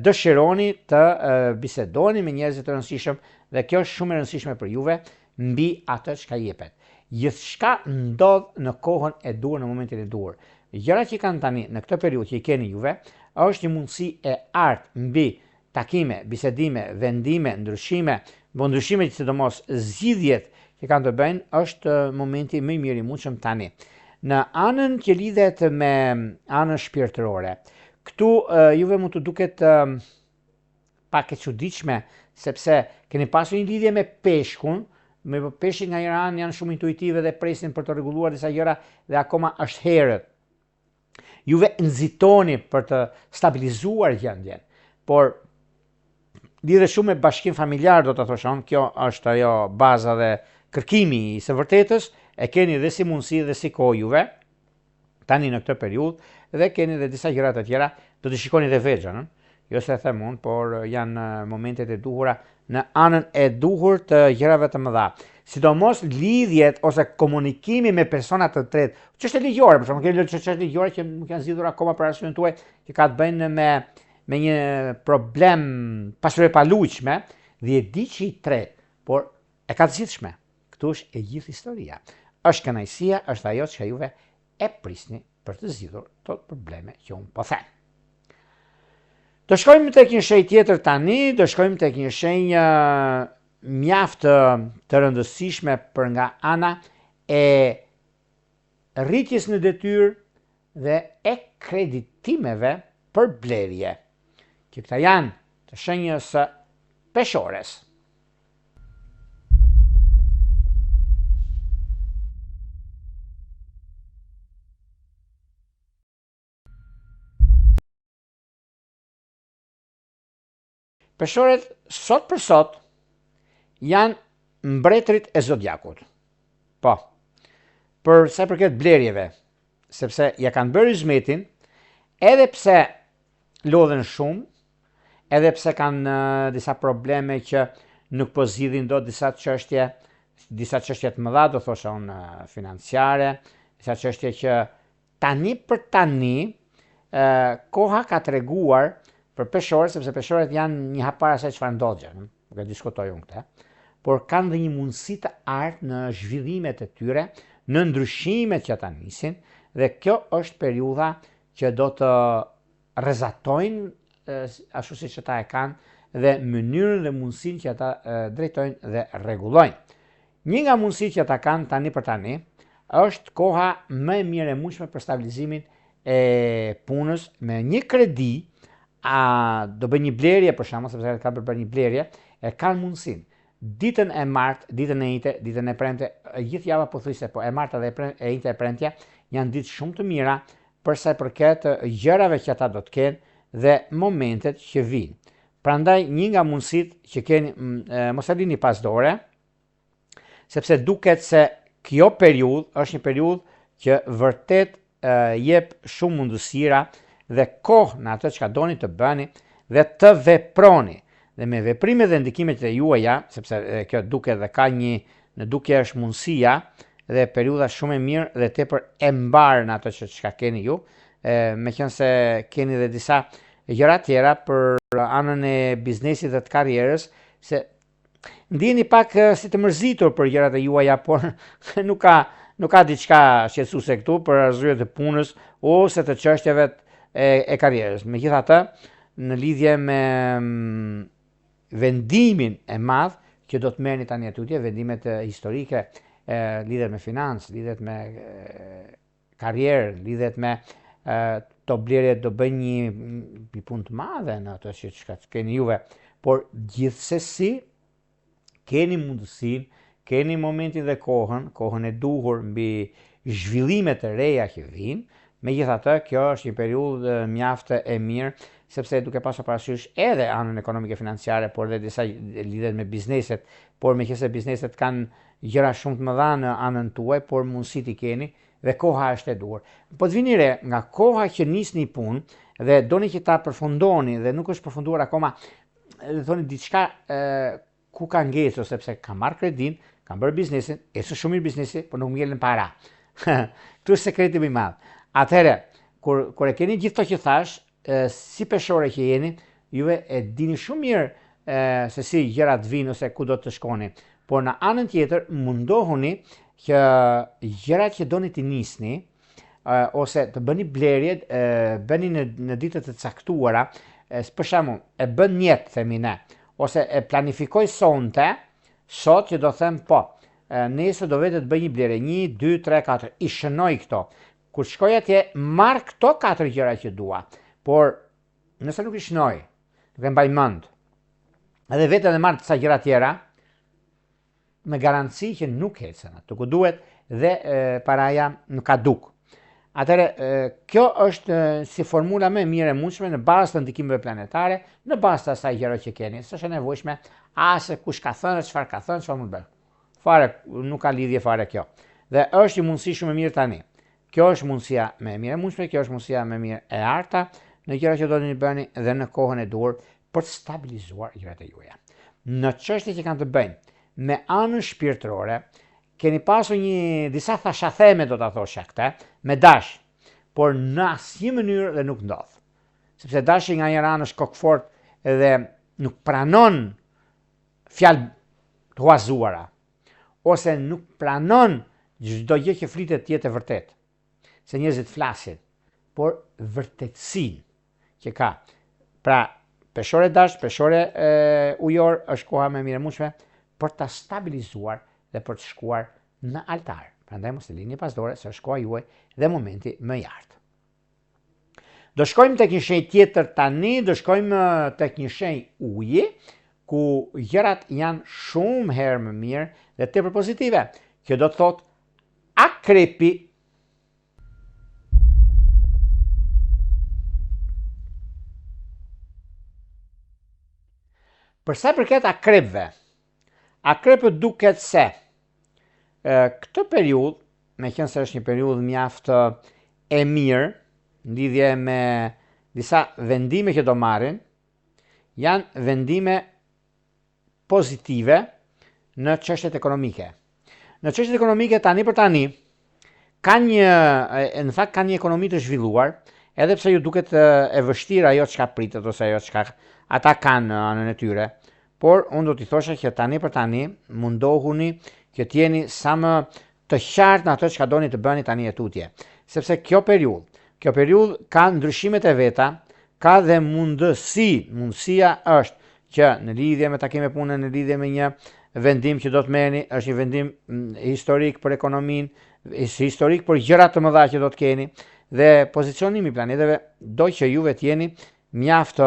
dëshironi të e, bisedoni me njerëz të rëndësishëm dhe kjo është shumë e rëndësishme për juve mbi atë çka jepet. Gjithçka ndodh në kohën e duhur, në momentin e duhur. Gjërat që kanë tani në këtë periudhë që i keni juve, është një mundësi e artë mbi takime, bisedime, vendime, ndryshime, po ndryshime që sidomos zgjidhjet që kanë të bëjnë është momenti më i mirë i mundshëm tani. Në anën që lidhet me anën shpirtërore, këtu juve mund të duket pak e çuditshme sepse keni pasur një lidhje me peshkun, me peshqit nga njëra anë janë shumë intuitive dhe presin për të rregulluar disa gjëra dhe akoma është herët. Juve nxitoni për të stabilizuar gjendjen, por lidhet shumë me bashkim familjar, do të thosha unë, kjo është ajo baza dhe kërkimi i së vërtetës, e keni dhe si mundësi dhe si kohë juve, tani në këtë periudhë, dhe keni dhe disa gjëra të tjera, do të shikoni dhe vetë gjënë, jo se e them unë, por janë momentet e duhura në anën e duhur të gjërave të mëdha. Sidomos lidhjet ose komunikimi me persona të tretë, çështje ligjore, për shembull, keni çështje ligjore që nuk janë zgjidhur akoma për arsyen tuaj, që ka të bëjnë me me një problem pasuri e paluajtshme, dhjetëditëshi i tretë, por e ka të zgjidhshme. Këtu është e gjithë historia. Është kënaqësia, është ajo që juve e prisni për të zgjidhur këto probleme që unë po them. Do shkojmë tek një shenjë tjetër tani, do shkojmë tek një shenjë mjaft të rëndësishme për nga ana e rritjes në detyrë dhe e kreditimeve për blerje, që këta janë të shenjës së peshores. Peshoret sot për sot janë mbretërit e zodiakut. Po. Për sa i përket blerjeve, sepse ja kanë bërë hyzmetin, edhe pse lodhen shumë, edhe pse kanë disa probleme që nuk po zgjidhin dot disa çështje. Disa çështje të mëdha, do thosha unë financiare, disa çështje që tani për tani koha ka treguar për peshoret, sepse peshoret janë një hap para se çfarë ndodh gjë, nuk e diskutoj unë këtë, por kanë dhe një mundësi të artë në zhvillimet e tyre, në ndryshimet që ata nisin, dhe kjo është periudha që do të rrezatojnë ashtu siç ata e kanë dhe mënyrën dhe mundësinë që ata drejtojnë dhe rregullojnë. Një nga mundësitë që ata kanë tani për tani është koha më e mirë e mundshme për stabilizimin e punës me një kredi, a do bëjnë një blerje për shembull, sepse kanë për bërë një blerje, e kanë mundësinë. Ditën e martë, ditën e enjte, ditën e premte, e gjithë java pothuajse, po e marta dhe e enjte e premtja janë ditë shumë të mira për sa i përket gjërave që ata do të kenë dhe momentet që vijnë. Prandaj një nga mundësitë që keni mos e lini pas dore, sepse duket se kjo periudhë është një periudhë që vërtet jep shumë mundësira dhe kohë në atë çka doni të bëni dhe të veproni. Dhe me veprimet dhe ndikimet e juaja, sepse kjo duket dhe ka një në dukje është mundësia dhe periudha shumë e mirë dhe tepër e mbarë në atë që çka keni ju, e, meqenëse keni dhe disa gjëra tjera për anën e biznesit dhe të karrierës, se ndiheni pak si të mërzitur për gjërat e juaja, por nuk ka nuk ka diçka shqetësuese këtu për arsye të punës ose të çështjeve e, e karrierës. Megjithatë, në lidhje me mm, vendimin e madh që do të merrni tani e tutje, vendimet historike e, lidhet me financë, lidhet me karrierë, lidhet me to blerje do bëjnë një, një punë të madhe në atë që çka keni juve, por gjithsesi keni mundësinë, keni momentin dhe kohën, kohën e duhur mbi zhvillimet e reja që vijnë, megjithatë kjo është një periudhë mjaft e mirë, sepse duke pasur parasysh edhe anën ekonomike financiare, por dhe disa lidhet me bizneset, por meqenëse bizneset kanë gjëra shumë të mëdha në anën tuaj, por mundësitë i keni dhe koha është e duhur. Po të vini re, nga koha që nisni punë dhe doni që ta përfundoni dhe nuk është përfunduar akoma, dhe thoni diçka e, ku ka ngecur sepse kam marrë kredinë, kam bërë biznesin, ecën shumë mirë biznesi, por nuk më ngelen para. Këtu është sekreti më i madh. Atëherë, kur kur e keni gjithë këto që thash, si peshore që jeni, juve e dini shumë mirë e, se si gjërat vijnë ose ku do të shkoni. Por në anën tjetër, mundohuni që gjërat që doni t'i nisni, ose të bëni blerjet, bëni në, në ditët e caktuara, për shembull, e bën njet, themi ne, ose e planifikoj sonte, sot që do them po, nesër do vete të bëj një blerje, 1, 2, 3, 4, i shënoj këto. Kur shkoj atje, marr këto katër gjëra që dua, por nëse nuk i shënoj, nuk e mbaj mend, edhe vete dhe marr disa gjëra tjera, me garanci që nuk ecën aty ku duhet dhe e, paraja nuk ka duk. Atëherë, kjo është si formula më e mirë e mundshme në bazë të ndikimeve planetare, në bazë të asaj gjëra që keni. S'është e nevojshme as se kush ka thënë, çfarë ka thënë, çfarë mund të bëj. Fare, nuk ka lidhje fare kjo. Dhe është një mundësi shumë e mirë tani. Kjo është mundësia më e mirë e mundshme, kjo është mundësia më e mirë e arta në gjëra që do të bëni dhe në kohën e duhur për të stabilizuar gjërat e juaja. Në çështje që kanë të bëjnë me anën shpirtërore, keni pasur një disa thashatheme do ta thosha këtë, me dash, por në asnjë mënyrë dhe nuk ndodh. Sepse dashi nga njëra anë është kokëfort dhe nuk pranon fjalë të huazuara ose nuk pranon çdo gjë që flitet të jetë e vërtetë. Se njerëzit flasin, por vërtetësinë që ka. Pra, peshore dash, peshore e, ujor është koha më e mirë e mundshme për ta stabilizuar dhe për të shkuar në altar. Prandaj mos e lini pas dore se është koha juaj dhe momenti më i artë. Do shkojmë tek një shenjë tjetër tani, do shkojmë tek një shenjë uji, ku gjërat janë shumë herë më mirë dhe tepër pozitive. Kjo do të thotë akrepi. Për sa i përket akrepëve, akrepët duket se këtë periudhë, meqenëse është një periudhë mjaft e mirë, në lidhje me disa vendime që do marrin, janë vendime pozitive në çështjet ekonomike. Në çështjet ekonomike tani për tani kanë një në fakt kanë një ekonomi të zhvilluar, edhe pse ju duket e vështirë ajo çka pritet ose ajo çka ata kanë në anën e tyre. Por unë do t'i thosha që tani për tani mundohuni që të jeni sa më të qartë në atë çka doni të bëni tani e tutje. Sepse kjo periudhë, kjo periudhë ka ndryshimet e veta, ka dhe mundësi, mundësia është që në lidhje me takime pune, në lidhje me një vendim që do të merrni, është një vendim mm, historik për ekonominë, historik për gjëra të mëdha që do të keni dhe pozicionimi i planeteve do që juve të jeni mjaft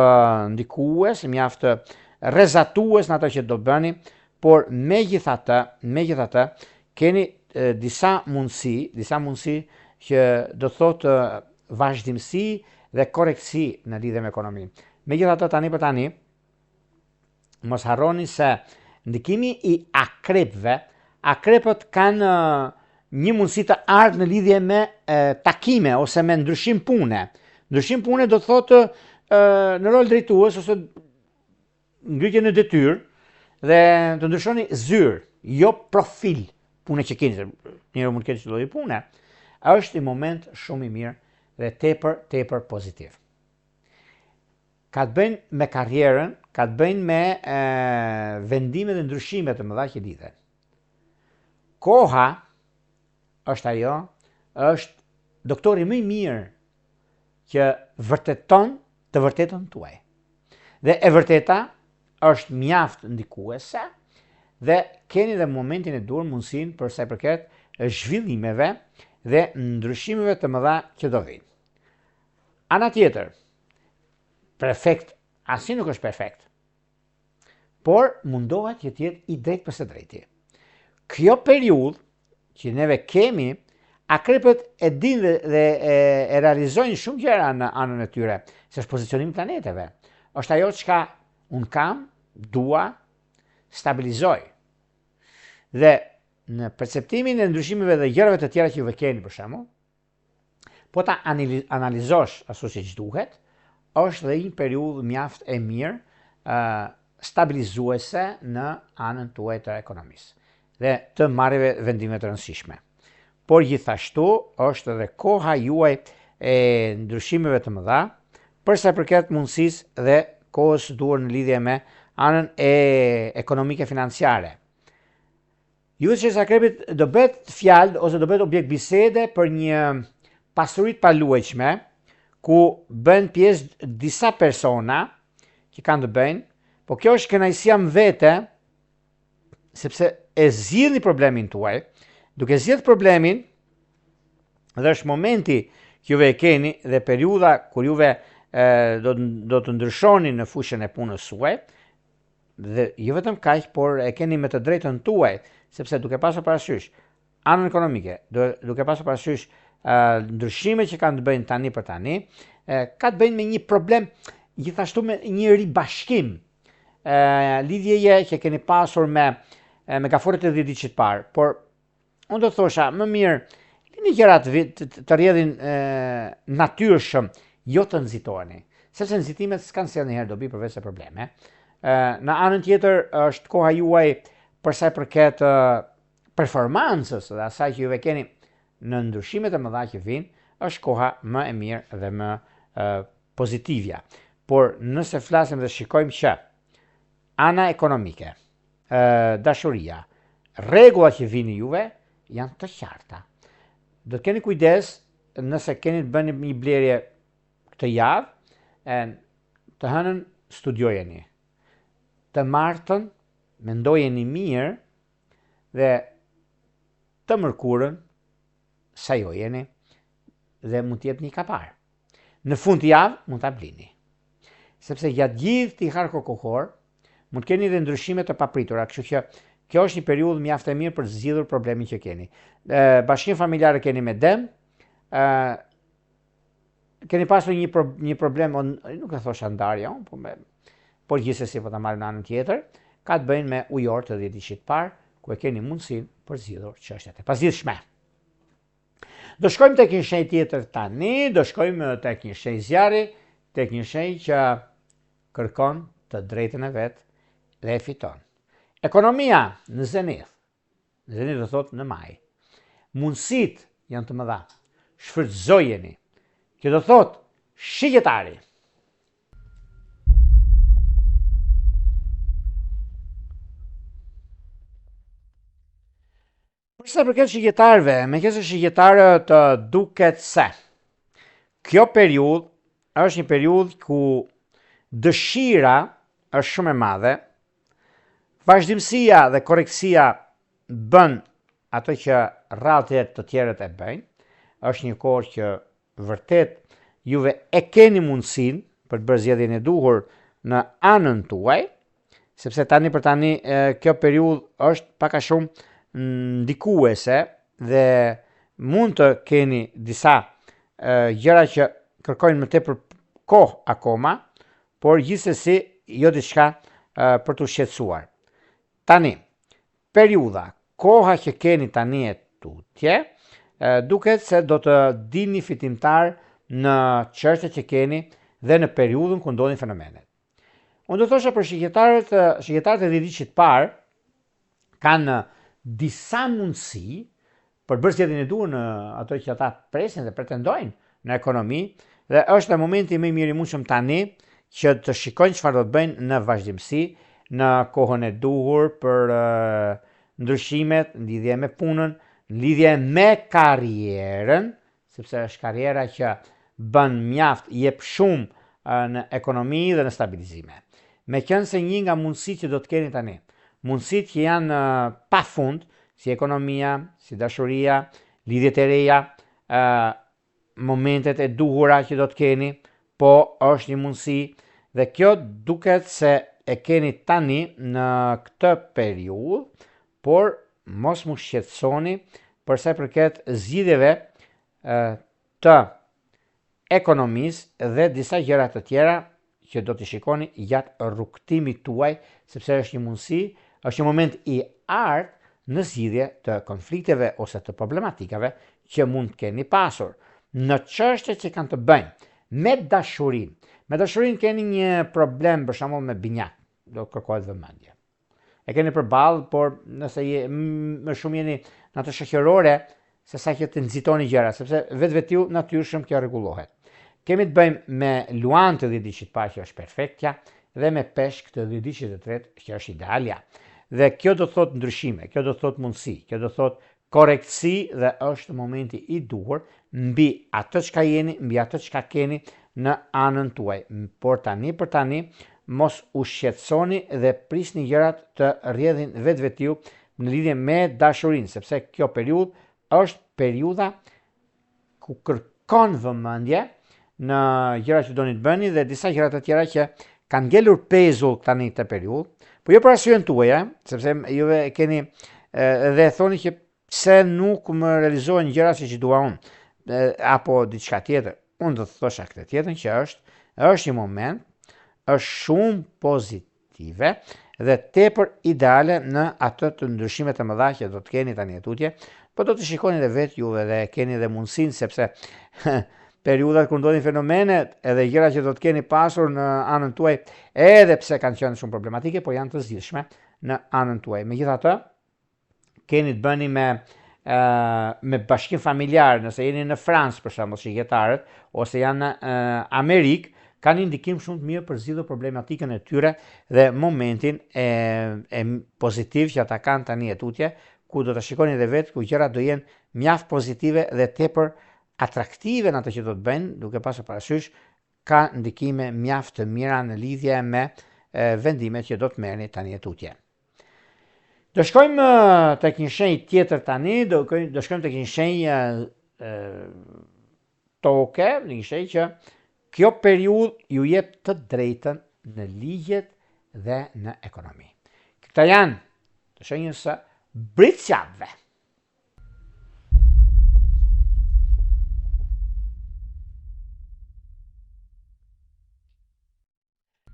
ndikues, mjaft rrezatues në ato që do bëni, por megjithatë, megjithatë keni disa mundësi, disa mundësi që do të thotë vazhdimësi dhe korrektësi në lidhje me ekonominë. Megjithatë tani për tani mos harroni se ndikimi i akrepëve, akrepët kanë një mundësi të artë në lidhje me e, takime ose me ndryshim pune. Ndryshim pune do të thotë e, në rol drejtues ose ngritje në detyrë dhe të ndryshoni zyrë, jo profil pune që keni, njeriu mund të ketë çdo lloj pune. Është një moment shumë i mirë dhe tepër tepër pozitiv. Ka të bëjnë me karrierën, ka të bëjnë me e, vendime dhe ndryshime të mëdha që lidhen. Koha është ajo, është doktori më i mirë që vërteton të vërtetën tuaj. Dhe e vërteta është mjaft ndikuese dhe keni dhe momentin e duhur mundësinë për sa i përket zhvillimeve dhe ndryshimeve të mëdha që do vijnë. Ana tjetër, perfekt, asnjë nuk është perfekt. Por mundohet që të jetë i drejtë për së drejti. Kjo periudhë që neve kemi, akrepët e dinë dhe, dhe e, e realizojnë shumë gjëra në anën e tyre, se është pozicionimi i planeteve. Është ajo çka unë kam, dua, stabilizoj. Dhe në perceptimin e ndryshimeve dhe gjërave të tjera që juve keni për shembull, Po ta analizosh ashtu siç duhet, është dhe një periudhë mjaft e mirë stabilizuese në anën tuaj të ekonomisë dhe të marrjeve vendime të rëndësishme. Por gjithashtu është edhe koha juaj e ndryshimeve të mëdha, për sa i përket mundësisë dhe kohës së duhur në lidhje me anën e ekonomike financiare. Ju të shenjës akrepit do bëhet fjalë ose do bëhet objekt bisede për një pasuri të paluajtshme ku bëhen pjesë disa persona që kanë të bëjnë, po kjo është kënaqësia më vete sepse e zgjidhni problemin tuaj. Duke zgjidh problemin dhe është momenti që juve e keni dhe periudha kur juve e, do do të ndryshoni në fushën e punës suaj, Dhe jo vetëm kaq, por e keni me të drejtën tuaj, sepse duke pasur parasysh anën ekonomike, duke pasur parasysh ndryshimet që kanë të bëjnë tani për tani, ka të bëjnë me një problem gjithashtu me një ribashkim lidhjeje që keni pasur me me gaforret e 10 ditëshit të parë, por Unë do të thosha, më mirë, lini gjërat të, të, të rrjedhin natyrshëm, jo të nxitoheni, sepse nxitimet s'kanë sjellë njëherë dobi përveç se probleme. Ë në anën tjetër është koha juaj për sa i përket performancës dhe asaj që juve keni në ndryshimet e mëdha që vijnë, është koha më e mirë dhe më e, pozitivja. Por nëse flasim dhe shikojmë që ana ekonomike, dashuria, rregullat që vini juve janë të qarta. Do të keni kujdes nëse keni të bëni një blerje këtë javë, e, të hënën studiojeni. Të martën mendojeni mirë dhe të mërkurën sajojeni dhe mund të jepni kapar. Në fund të javë mund ta blini. Sepse gjatë gjithë këtij harku kohor mund të keni edhe ndryshime të papritura, kështu që kjo është një periudhë mjaft e mirë për të zgjidhur problemin që keni. Ë bashkim familjar e keni me dem, ë keni pasur një pro, një problem, on, nuk e thosha ndarje, on, po me por gjithsesi po ta marrim në anën tjetër, ka të bëjnë me ujor të dhjetëditëshit të parë, ku e keni mundësinë për zgjidhur çështjet e pazgjidhshme. Do shkojmë tek një shenjë tjetër tani, do shkojmë tek një shenjë zjarri, tek një shenjë që kërkon të drejtën e vet dhe e fiton. Ekonomia në zenith. 21 do thotë në maj. Mundësitë janë të mëdha. Shfrytëzojeni. Kjo do thotë shigjetari. Për sa i përket shigjetarëve, meqenëse shigjetarët duket se kjo periudhë është një periudhë ku dëshira është shumë e madhe, vazhdimësia dhe korrektësia bën atë që rrallë të tjerët e bëjnë, është një kohë që vërtet juve e keni mundësinë për të bërë zgjedhjen e duhur në anën tuaj, sepse tani për tani kjo periudhë është pak a shumë ndikuese dhe mund të keni disa gjëra që kërkojnë më tepër kohë akoma, por gjithsesi jo diçka për t'u shqetësuar. Tani, periudha, koha që keni tani e tutje, duket se do të dilni fitimtar në çështjet që keni dhe në periudhën ku ndodhin fenomenet. Unë do thosha për shigjetarët, shigjetarët e dhjetëditëshit të parë kanë disa mundësi për të bërë zgjedhjen e duhur në ato që ata presin dhe pretendojnë në ekonomi dhe është momenti më i mirë i mundshëm tani që të shikojnë çfarë do të bëjnë në vazhdimësi, në kohën e duhur për ndryshimet në lidhje me punën, në lidhje me karrierën, sepse është karriera që bën mjaft, jep shumë në ekonomi dhe në stabilizime. Meqenëse një nga mundësitë që do të keni tani, mundësitë që janë pa fund, si ekonomia, si dashuria, lidhjet e reja, momentet e duhura që do të keni, po është një mundësi dhe kjo duket se e keni tani në këtë periudhë, por mos m'u shqetësoni për sa i përket zgjidhjeve të ekonomisë dhe disa gjëra të tjera që do t'i shikoni gjatë rrugëtimit tuaj, sepse është një mundësi, është një moment i artë në zgjidhje të konflikteve ose të problematikave që mund të keni pasur. Në çështje që kanë të bëjnë me dashurinë. Me dashurinë keni një problem për shembull me binjak, do kërkohet vëmendje. E keni përballë, por nëse je, më shumë jeni në atë shoqërore, se sa që të nxitoni gjëra, sepse vetvetiu natyrshëm kjo rregullohet. Kemi të bëjmë me luan të dhjetëditëshit të parë që është perfektja dhe me peshk të dhjetëditëshit të tretë që është idealja. Dhe kjo do të thotë ndryshime, kjo do të thotë mundësi, kjo do të thotë korrektësi dhe është momenti i duhur mbi atë çka jeni, mbi atë çka keni në anën tuaj. Por tani për tani mos u shqetësoni dhe prisni gjërat të rrjedhin vetvetiu në lidhje me dashurinë, sepse kjo periudhë është periudha ku kërkon vëmendje në gjëra që doni të bëni dhe disa gjëra të tjera që kanë ngelur pezull tani këtë periudhë, po jo për arsyen tuaj, sepse juve e keni dhe thoni që pse nuk më realizohen gjërat siç i dua unë, apo diçka tjetër. Unë do të thosha këtë tjetrën që është është një moment, është shumë pozitiv tive dhe tepër ideale në atë të ndryshimet e mëdha që do të keni tani e tutje, po do të shikoni edhe vetë juve dhe keni edhe mundësinë sepse periudhat kur ndodhin fenomenet edhe gjërat që do të keni pasur në anën tuaj, edhe pse kanë qenë shumë problematike, po janë të zgjidhshme në anën tuaj. Megjithatë, keni të bëni me me bashkim familjar, nëse jeni në Francë për shembull shigjetarët ose janë në Amerikë, kanë një ndikim shumë të mirë për zgjidhur problematikën e tyre dhe momentin e, e pozitiv që ata kanë tani e tutje, ku do të shikoni edhe vetë ku gjërat do jenë mjaft pozitive dhe tepër atraktive në atë që do të bëjnë, duke pasur parasysh ka ndikime mjaft të mira në lidhje me vendimet që do të merrni tani e tutje. Do shkojmë tek një shenjë tjetër tani, do do shkojmë tek një shenjë toke, një shenjë që kjo periudhë ju jep të drejtën në ligjet dhe në ekonomi. Këta janë të shenjës së bricjapëve.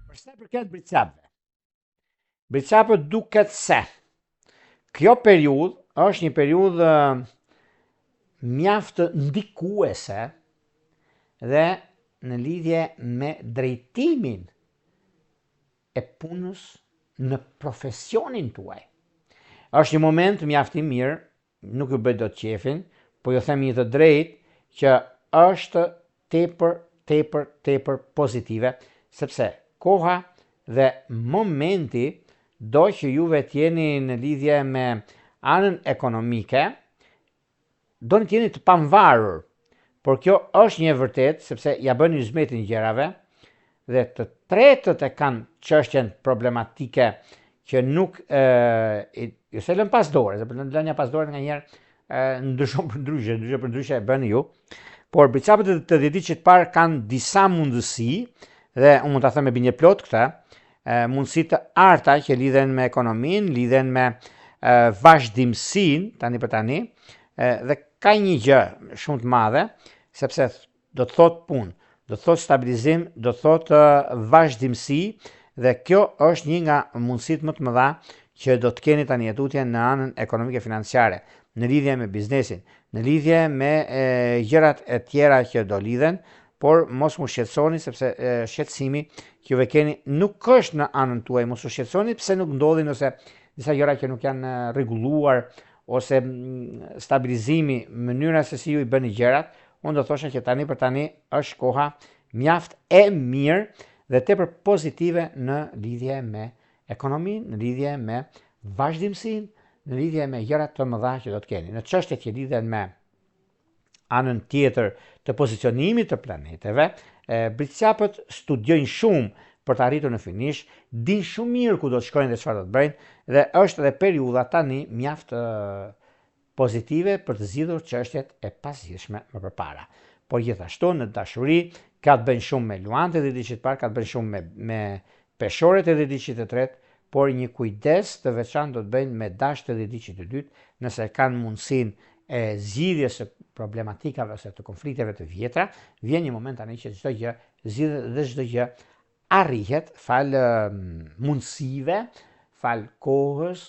Për sa i përket bricjapëve, Bricjapët duket se kjo periudhë është një periudhë mjaft ndikuese dhe në lidhje me drejtimin e punës në profesionin tuaj. Është një moment mjaft i mirë, nuk ju bëj dot qefin, po ju them një të drejtë që është tepër, tepër, tepër pozitive, sepse koha dhe momenti do që juve të jeni në lidhje me anën ekonomike, doni të jeni të pamvarur, por kjo është një e vërtetë, sepse ia bëni hyzmetin gjërave, dhe të tretët e kanë çështjen problematike që nuk e, jo se lënë pas dore, se lënia pas dore nganjëherë ndryshon për ndryshe, ndryshe për ndryshe e bëni ju. Por bricjapët e të dhjetëditëshit të parë kanë disa mundësi dhe unë mund ta them me bindje plotë këtë, mundësi të arta që lidhen me ekonominë, lidhen me vazhdimësinë tani për tani, dhe ka një gjë shumë të madhe, sepse do të thotë punë, do të thotë stabilizim, do të thotë vazhdimësi dhe kjo është një nga mundësitë më të mëdha që do të keni tani e tutje në anën ekonomike financiare, në lidhje me biznesin, në lidhje me e, gjërat e tjera që do lidhen, por mos u shqetësoni sepse e, shqetësimi që juve keni nuk është në anën tuaj, mos u shqetësoni pse nuk ndodhin ose disa gjëra që nuk janë rregulluar ose mm, stabilizimi, mënyra se si ju i bëni gjërat, unë do thosha që tani për tani është koha mjaft e mirë dhe tepër pozitive në lidhje me ekonominë, në lidhje me vazhdimësinë, në lidhje me gjëra të mëdha që do të keni. Në çështjet që lidhen me anën tjetër të pozicionimit të planeteve, bricjapët studiojnë shumë për të arritur në finish, dinë shumë mirë ku do të shkojnë dhe çfarë do të bëjnë dhe është edhe periudha tani mjaft pozitive për të zgjidhur çështjet e pazgjidhshme më përpara. Por gjithashtu në dashuri ka të bëjnë shumë me luanët e dhjetëditëshit të parë, ka të bëjnë shumë me me peshoret e dhjetëditëshit të tretë, por një kujdes të veçantë do të bëjnë me dashtë e dhjetëditëshit të dytë, nëse kanë mundësinë e zgjidhjes së problematikave ose të konflikteve të vjetra, vjen një moment tani që çdo gjë zgjidhet dhe çdo gjë arrihet falë mundësive, falë kohës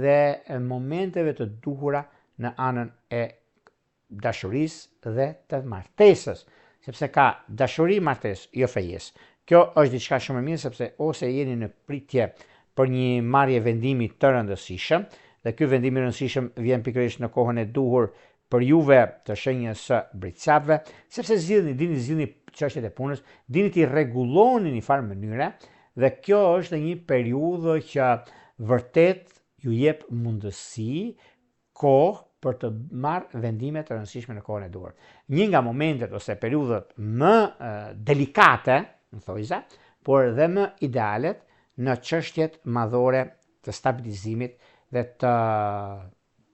dhe momenteve të duhura në anën e dashurisë dhe të martesës, sepse ka dashuri martesë, jo fejesë. Kjo është diçka shumë e mirë sepse ose jeni në pritje për një marrje vendimi të rëndësishëm dhe ky vendim i rëndësishëm vjen pikërisht në kohën e duhur për juve të shenjës së bricjapëve, sepse zgjidhni, dini zgjidhni çështjet e punës, dini t'i rregulloni në një farë mënyre dhe kjo është një periudhë që vërtet ju jep mundësi, kohë për të marrë vendime të rëndësishme në kohën e duhur. Një nga momentet ose periudhat më delikate, në thojza, por dhe më idealet në çështjet madhore të stabilizimit dhe të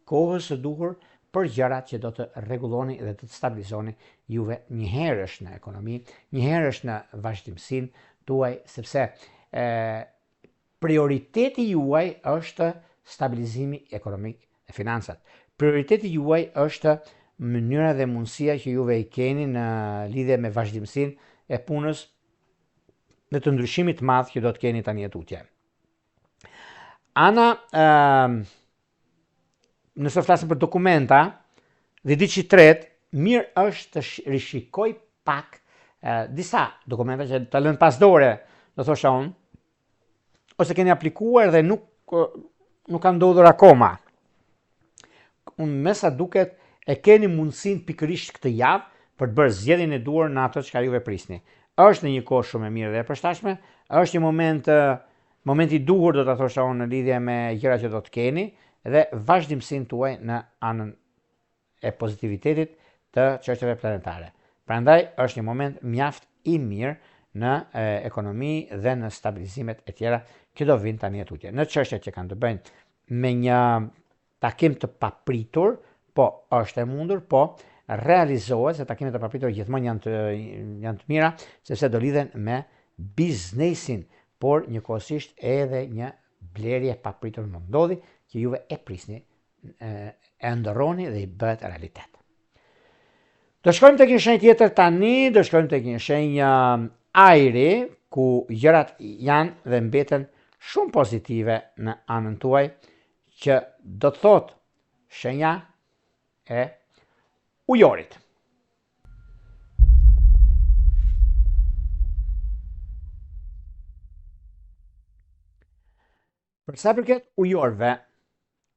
kohës së duhur për gjërat që do të rregulloni dhe të stabilizoni juve njëherësh në ekonomi, njëherësh në vazhdimësinë tuaj, sepse e, prioriteti juaj është stabilizimi ekonomik dhe financat. Prioriteti juaj është mënyra dhe mundësia që juve i keni në lidhje me vazhdimësinë e punës dhe të ndryshimit të madh që do të keni tani e tutje. Ana, uh, nëse flasim për dokumenta, dhjetëditëshi i tretë, mirë është të rishikoj pak uh, disa dokumenta që të lënë pas dore, do thosha unë, ose keni aplikuar dhe nuk, nuk ka ndodhur akoma. Unë me sa duket e keni mundësinë pikërisht këtë javë për të bërë zgjedhjen e duhur në ato çka juve prisni. Është në një kohë shumë e mirë dhe e përshtatshme, është një moment moment i duhur do ta thosha unë në lidhje me gjërat që do të keni dhe vazhdimësinë tuaj në anën e pozitivitetit të çështjeve planetare. Prandaj është një moment mjaft i mirë në ekonomi dhe në stabilizimet e tjera që do vijnë tani e tutje. Në çështjet që kanë të bëjnë me një takim të papritur, po është e mundur, po realizohet se takimet e papritura gjithmonë janë të janë të mira, sepse do lidhen me biznesin, por njëkohësisht edhe një blerje e papritur mund ndodhi që juve e prisni e ëndërroni dhe i bëhet realitet. Do shkojmë tek një shenjë tjetër tani, do shkojmë tek një shenjë um, ajri ku gjërat janë dhe mbeten shumë pozitive në anën tuaj, që do të thotë shenja e ujorit. Për sa i përket ujorëve,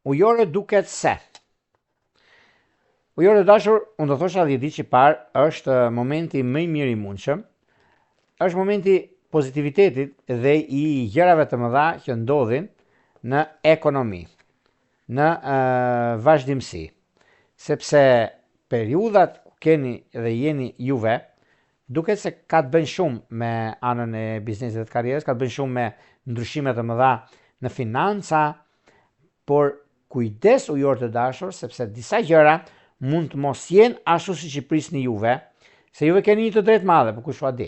Ujorët duket se Ujorët e dashur, unë do thosha dhjetëditëshi i parë është momenti më i mirë i mundshëm. Është momenti pozitivitetit dhe i gjërave të mëdha që ndodhin në ekonomi, në uh, vazhdimësi. Sepse periudhat ku keni dhe jeni juve, duket se ka të bëjnë shumë me anën e biznesit dhe të karrierës, ka të bëjnë shumë me ndryshime të mëdha në financa, Por kujdes ujorë të dashur sepse disa gjëra mund të mos jenë ashtu siç i prisni juve, se juve keni një të drejtë madhe, po kush ua di.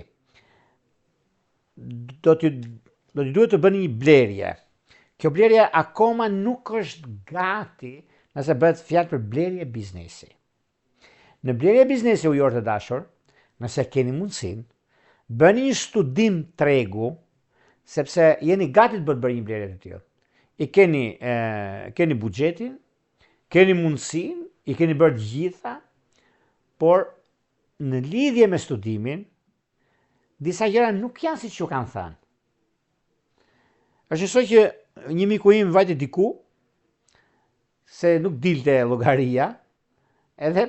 Do t'ju do t'ju duhet të bëni një blerje. Kjo blerje akoma nuk është gati nëse bëhet fjalë për blerje biznesi. Në blerje biznesi ujorë të dashur, nëse keni mundësinë, bëni një studim tregu, sepse jeni gati të bërë një blerje të tillë. I keni e, keni buxhetin, keni mundësinë, i keni bërë të gjitha, por në lidhje me studimin, disa gjëra nuk janë siç ju kanë thënë. Është njësoj që një miku im vajti diku, se nuk dilte llogaria, edhe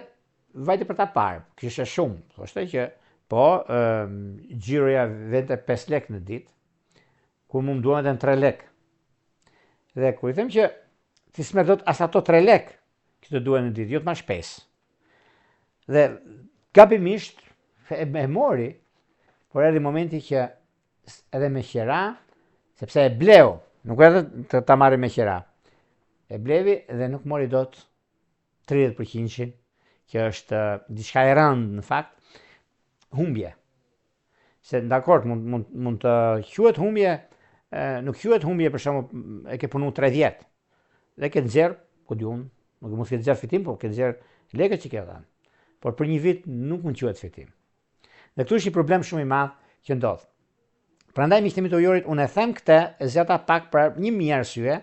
vajti për ta parë, kishte shumë, thoshte që po, xhiroja vente 5 lek në ditë, kur mu më duhen vetëm 3 lek. Dhe kur i them që ti s'merr dot as ato 3 lek që të duhen në ditë, jo të marrësh 5. Dhe gabimisht e, e mori, por erdhi momenti që edhe me qera, sepse e bleu, nuk edhe të ta marrë me qera. E blevi dhe nuk mori dot 30%-shin, që është diçka e rëndë në fakt, humbje. Se dakord, mund mund mund të quhet humbje, nuk quhet humbje për shembull e ke punu 3 vjet. Dhe ke nxjerr, ku di unë, nuk mund të ketë nxjerr fitim, por ke nxjerr lekët që ke dhënë. Por për një vit nuk mund të quhet fitim. Dhe këtu është një problem shumë i madh që ndodh. Prandaj miqtë e mi të ujorit, unë e them këtë, e zgjata pak për një mijë arsye,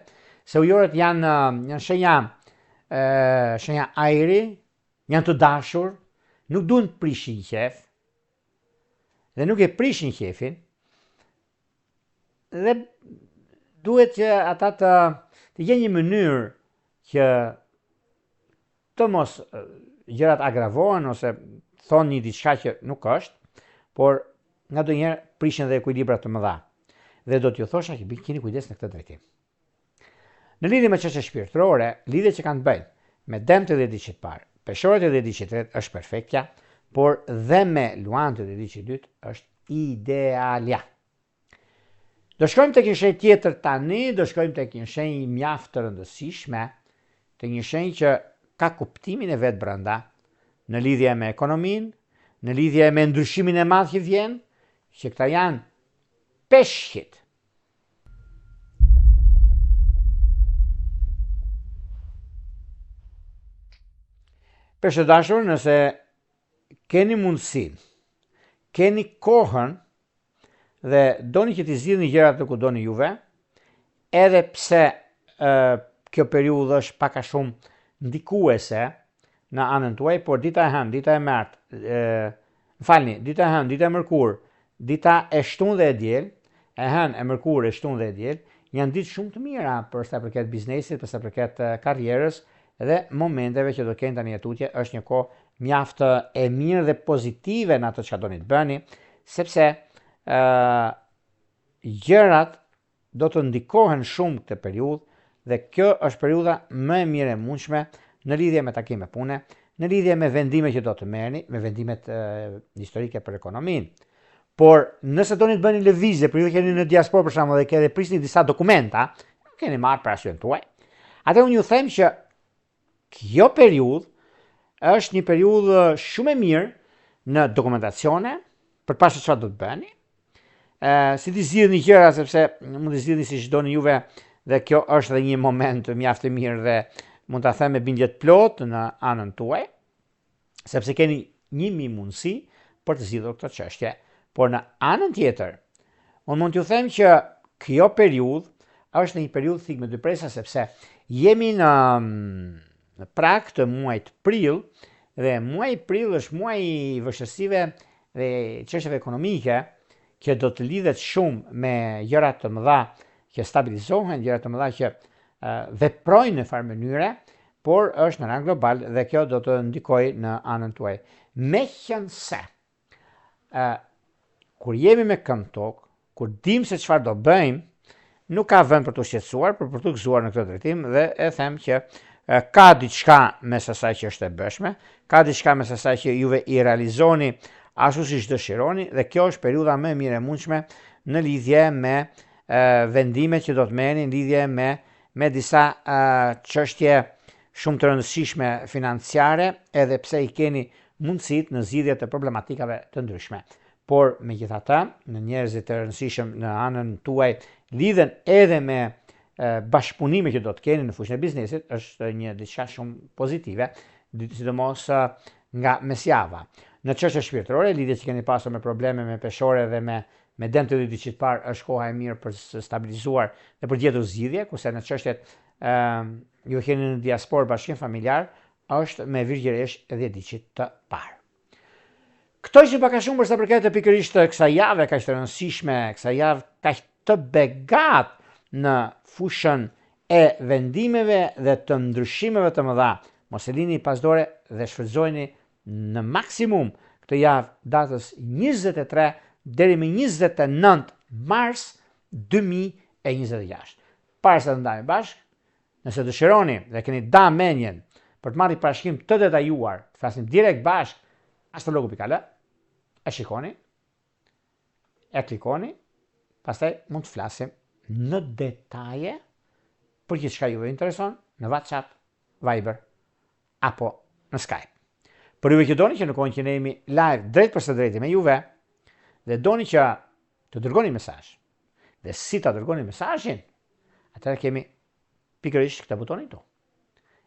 se ujorët janë janë shenja ë shenja ajri, janë të dashur, nuk duan të prishin qejf. Dhe nuk e prishin qejfin. Dhe duhet që ata të të gjejnë një mënyrë që të mos gjërat agravohen ose thonë një diçka që nuk është, por nganjëherë prishin dhe ekuilibra të mëdha. Dhe do t'ju thosha që keni kujdes në këtë drejtim. Në lidhje me çështjet shpirtërore, lidhjet që kanë të bëjnë me demtë e dhjetëditëshit të parë, peshoret e dhjetëditëshit të tretë është perfektja, por dhe me luanët e dhjetëditëshit të dytë është idealja. Do shkojmë tek një shenjë tjetër tani, do shkojmë tek një shenjë mjaft të rëndësishme, tek një shenjë që ka kuptimin e vet brenda në lidhje me ekonominë, në lidhje me ndryshimin e madh që vjen, që këta janë peshqit. Peshq të dashur, nëse keni mundësinë, keni kohën dhe doni që t'i zgjidhni gjërat ku doni juve, edhe pse ë kjo periudhë është pak a shumë ndikuese në anën tuaj, por dita e hënë, dita e martë, ë më falni, dita e hënë, dita e mërkurë, dita e shtunë dhe e diel, e hënë, e mërkurë, e shtunë dhe e diel, janë ditë shumë të mira për sa i përket biznesit, për sa i përket karrierës dhe momenteve që do të keni tani e tutje, është një kohë mjaft e mirë dhe pozitive në atë çka doni të bëni, sepse ë gjërat do të ndikohen shumë këtë periudhë dhe kjo është periudha më e mirë e mundshme në lidhje me takime pune, në lidhje me vendime që do të merrni, me vendimet e, historike për ekonominë. Por nëse doni të bëni lëvizje, për ju që jeni në diasporë për shembull dhe ke dhe prisni disa dokumenta, keni marrë për arsyen tuaj, atëherë unë ju them që Kjo periudhë është një periudhë shumë e mirë në dokumentacione, për të parë se çfarë do të bëni. Ë si t'i zgjidhni gjëra sepse mund t'i zgjidhni siç doni juve dhe kjo është edhe një moment mjaft i mirë dhe mund ta them me bindje të plotë në anën tuaj, sepse keni një mijë mundësi për të zgjidhur këto çështje. Por në anën tjetër, unë mund t'ju them që kjo periudhë është një periudhë thikë me dy presa sepse jemi në në prag të muajit prill dhe muaji prill është muaji i vështirësive dhe çështjeve ekonomike që do të lidhet shumë me gjëra të mëdha që stabilizohen, gjëra të mëdha që veprojnë në farë mënyre, por është në rang global dhe kjo do të ndikojë në anën tuaj. Meqenëse, kur jemi me këmbë tokë, kur dim se çfarë do bëjmë, nuk ka vend për t'u shqetësuar, por për t'u gëzuar në këtë drejtim dhe e them që ka diçka mes asaj që është e bëshme, ka diçka mes asaj që juve i realizoni ashtu siç dëshironi dhe kjo është periudha më e mirë e mundshme në lidhje me vendimet që do të merrni në lidhje me me disa çështje shumë të rëndësishme financiare, edhe pse i keni mundësitë në zgjidhje të problematikave të ndryshme. Por megjithatë, në njerëzit të rëndësishëm në anën tuaj lidhen edhe me bashkëpunime që do të keni në fushën e biznesit, është një diçka shumë pozitive, sidomos nga mesjava. Në çështje shpirtërore, lidhjet që keni pasur me probleme me peshore dhe me me dem të dytë të parë është koha e mirë për të stabilizuar dhe për të gjetur zgjidhje, kurse në çështjet ë ju keni në diasporë bashkim familjar është me virgjëresh dhjetëditëshit të parë. Këto ishin pak a shumë për sa përket pikërisht kësaj jave kaq të rëndësishme, kësaj javë kaq të begatë në fushën e vendimeve dhe të ndryshimeve të mëdha. Mos e lini pas dore dhe shfrytëzojeni në maksimum këtë javë datës 23 deri më 29 mars 2026. Para se të ndahemi bashkë, Nëse dëshironi dhe keni da mendjen për të marrë një parashikim të detajuar, të flasim direkt bashkë, astrologu.al, e shikoni, e klikoni, pastaj mund të flasim në detaje për gjithçka juve intereson në WhatsApp, Viber apo në Skype. Për juve që doni që në kohën që ne jemi live drejt për së drejti me juve dhe doni që të dërgoni mesazh dhe si ta dërgoni mesazhin, atëherë kemi pikërisht këtë butonin këtu.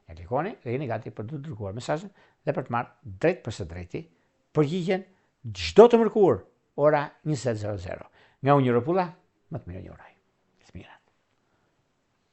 E klikoni dhe jeni gati për të dërguar mesazhin dhe për të marrë drejt për së drejti përgjigjen çdo të mërkurë ora 20:00. Nga unë Rropulla, më të mirë një uroj.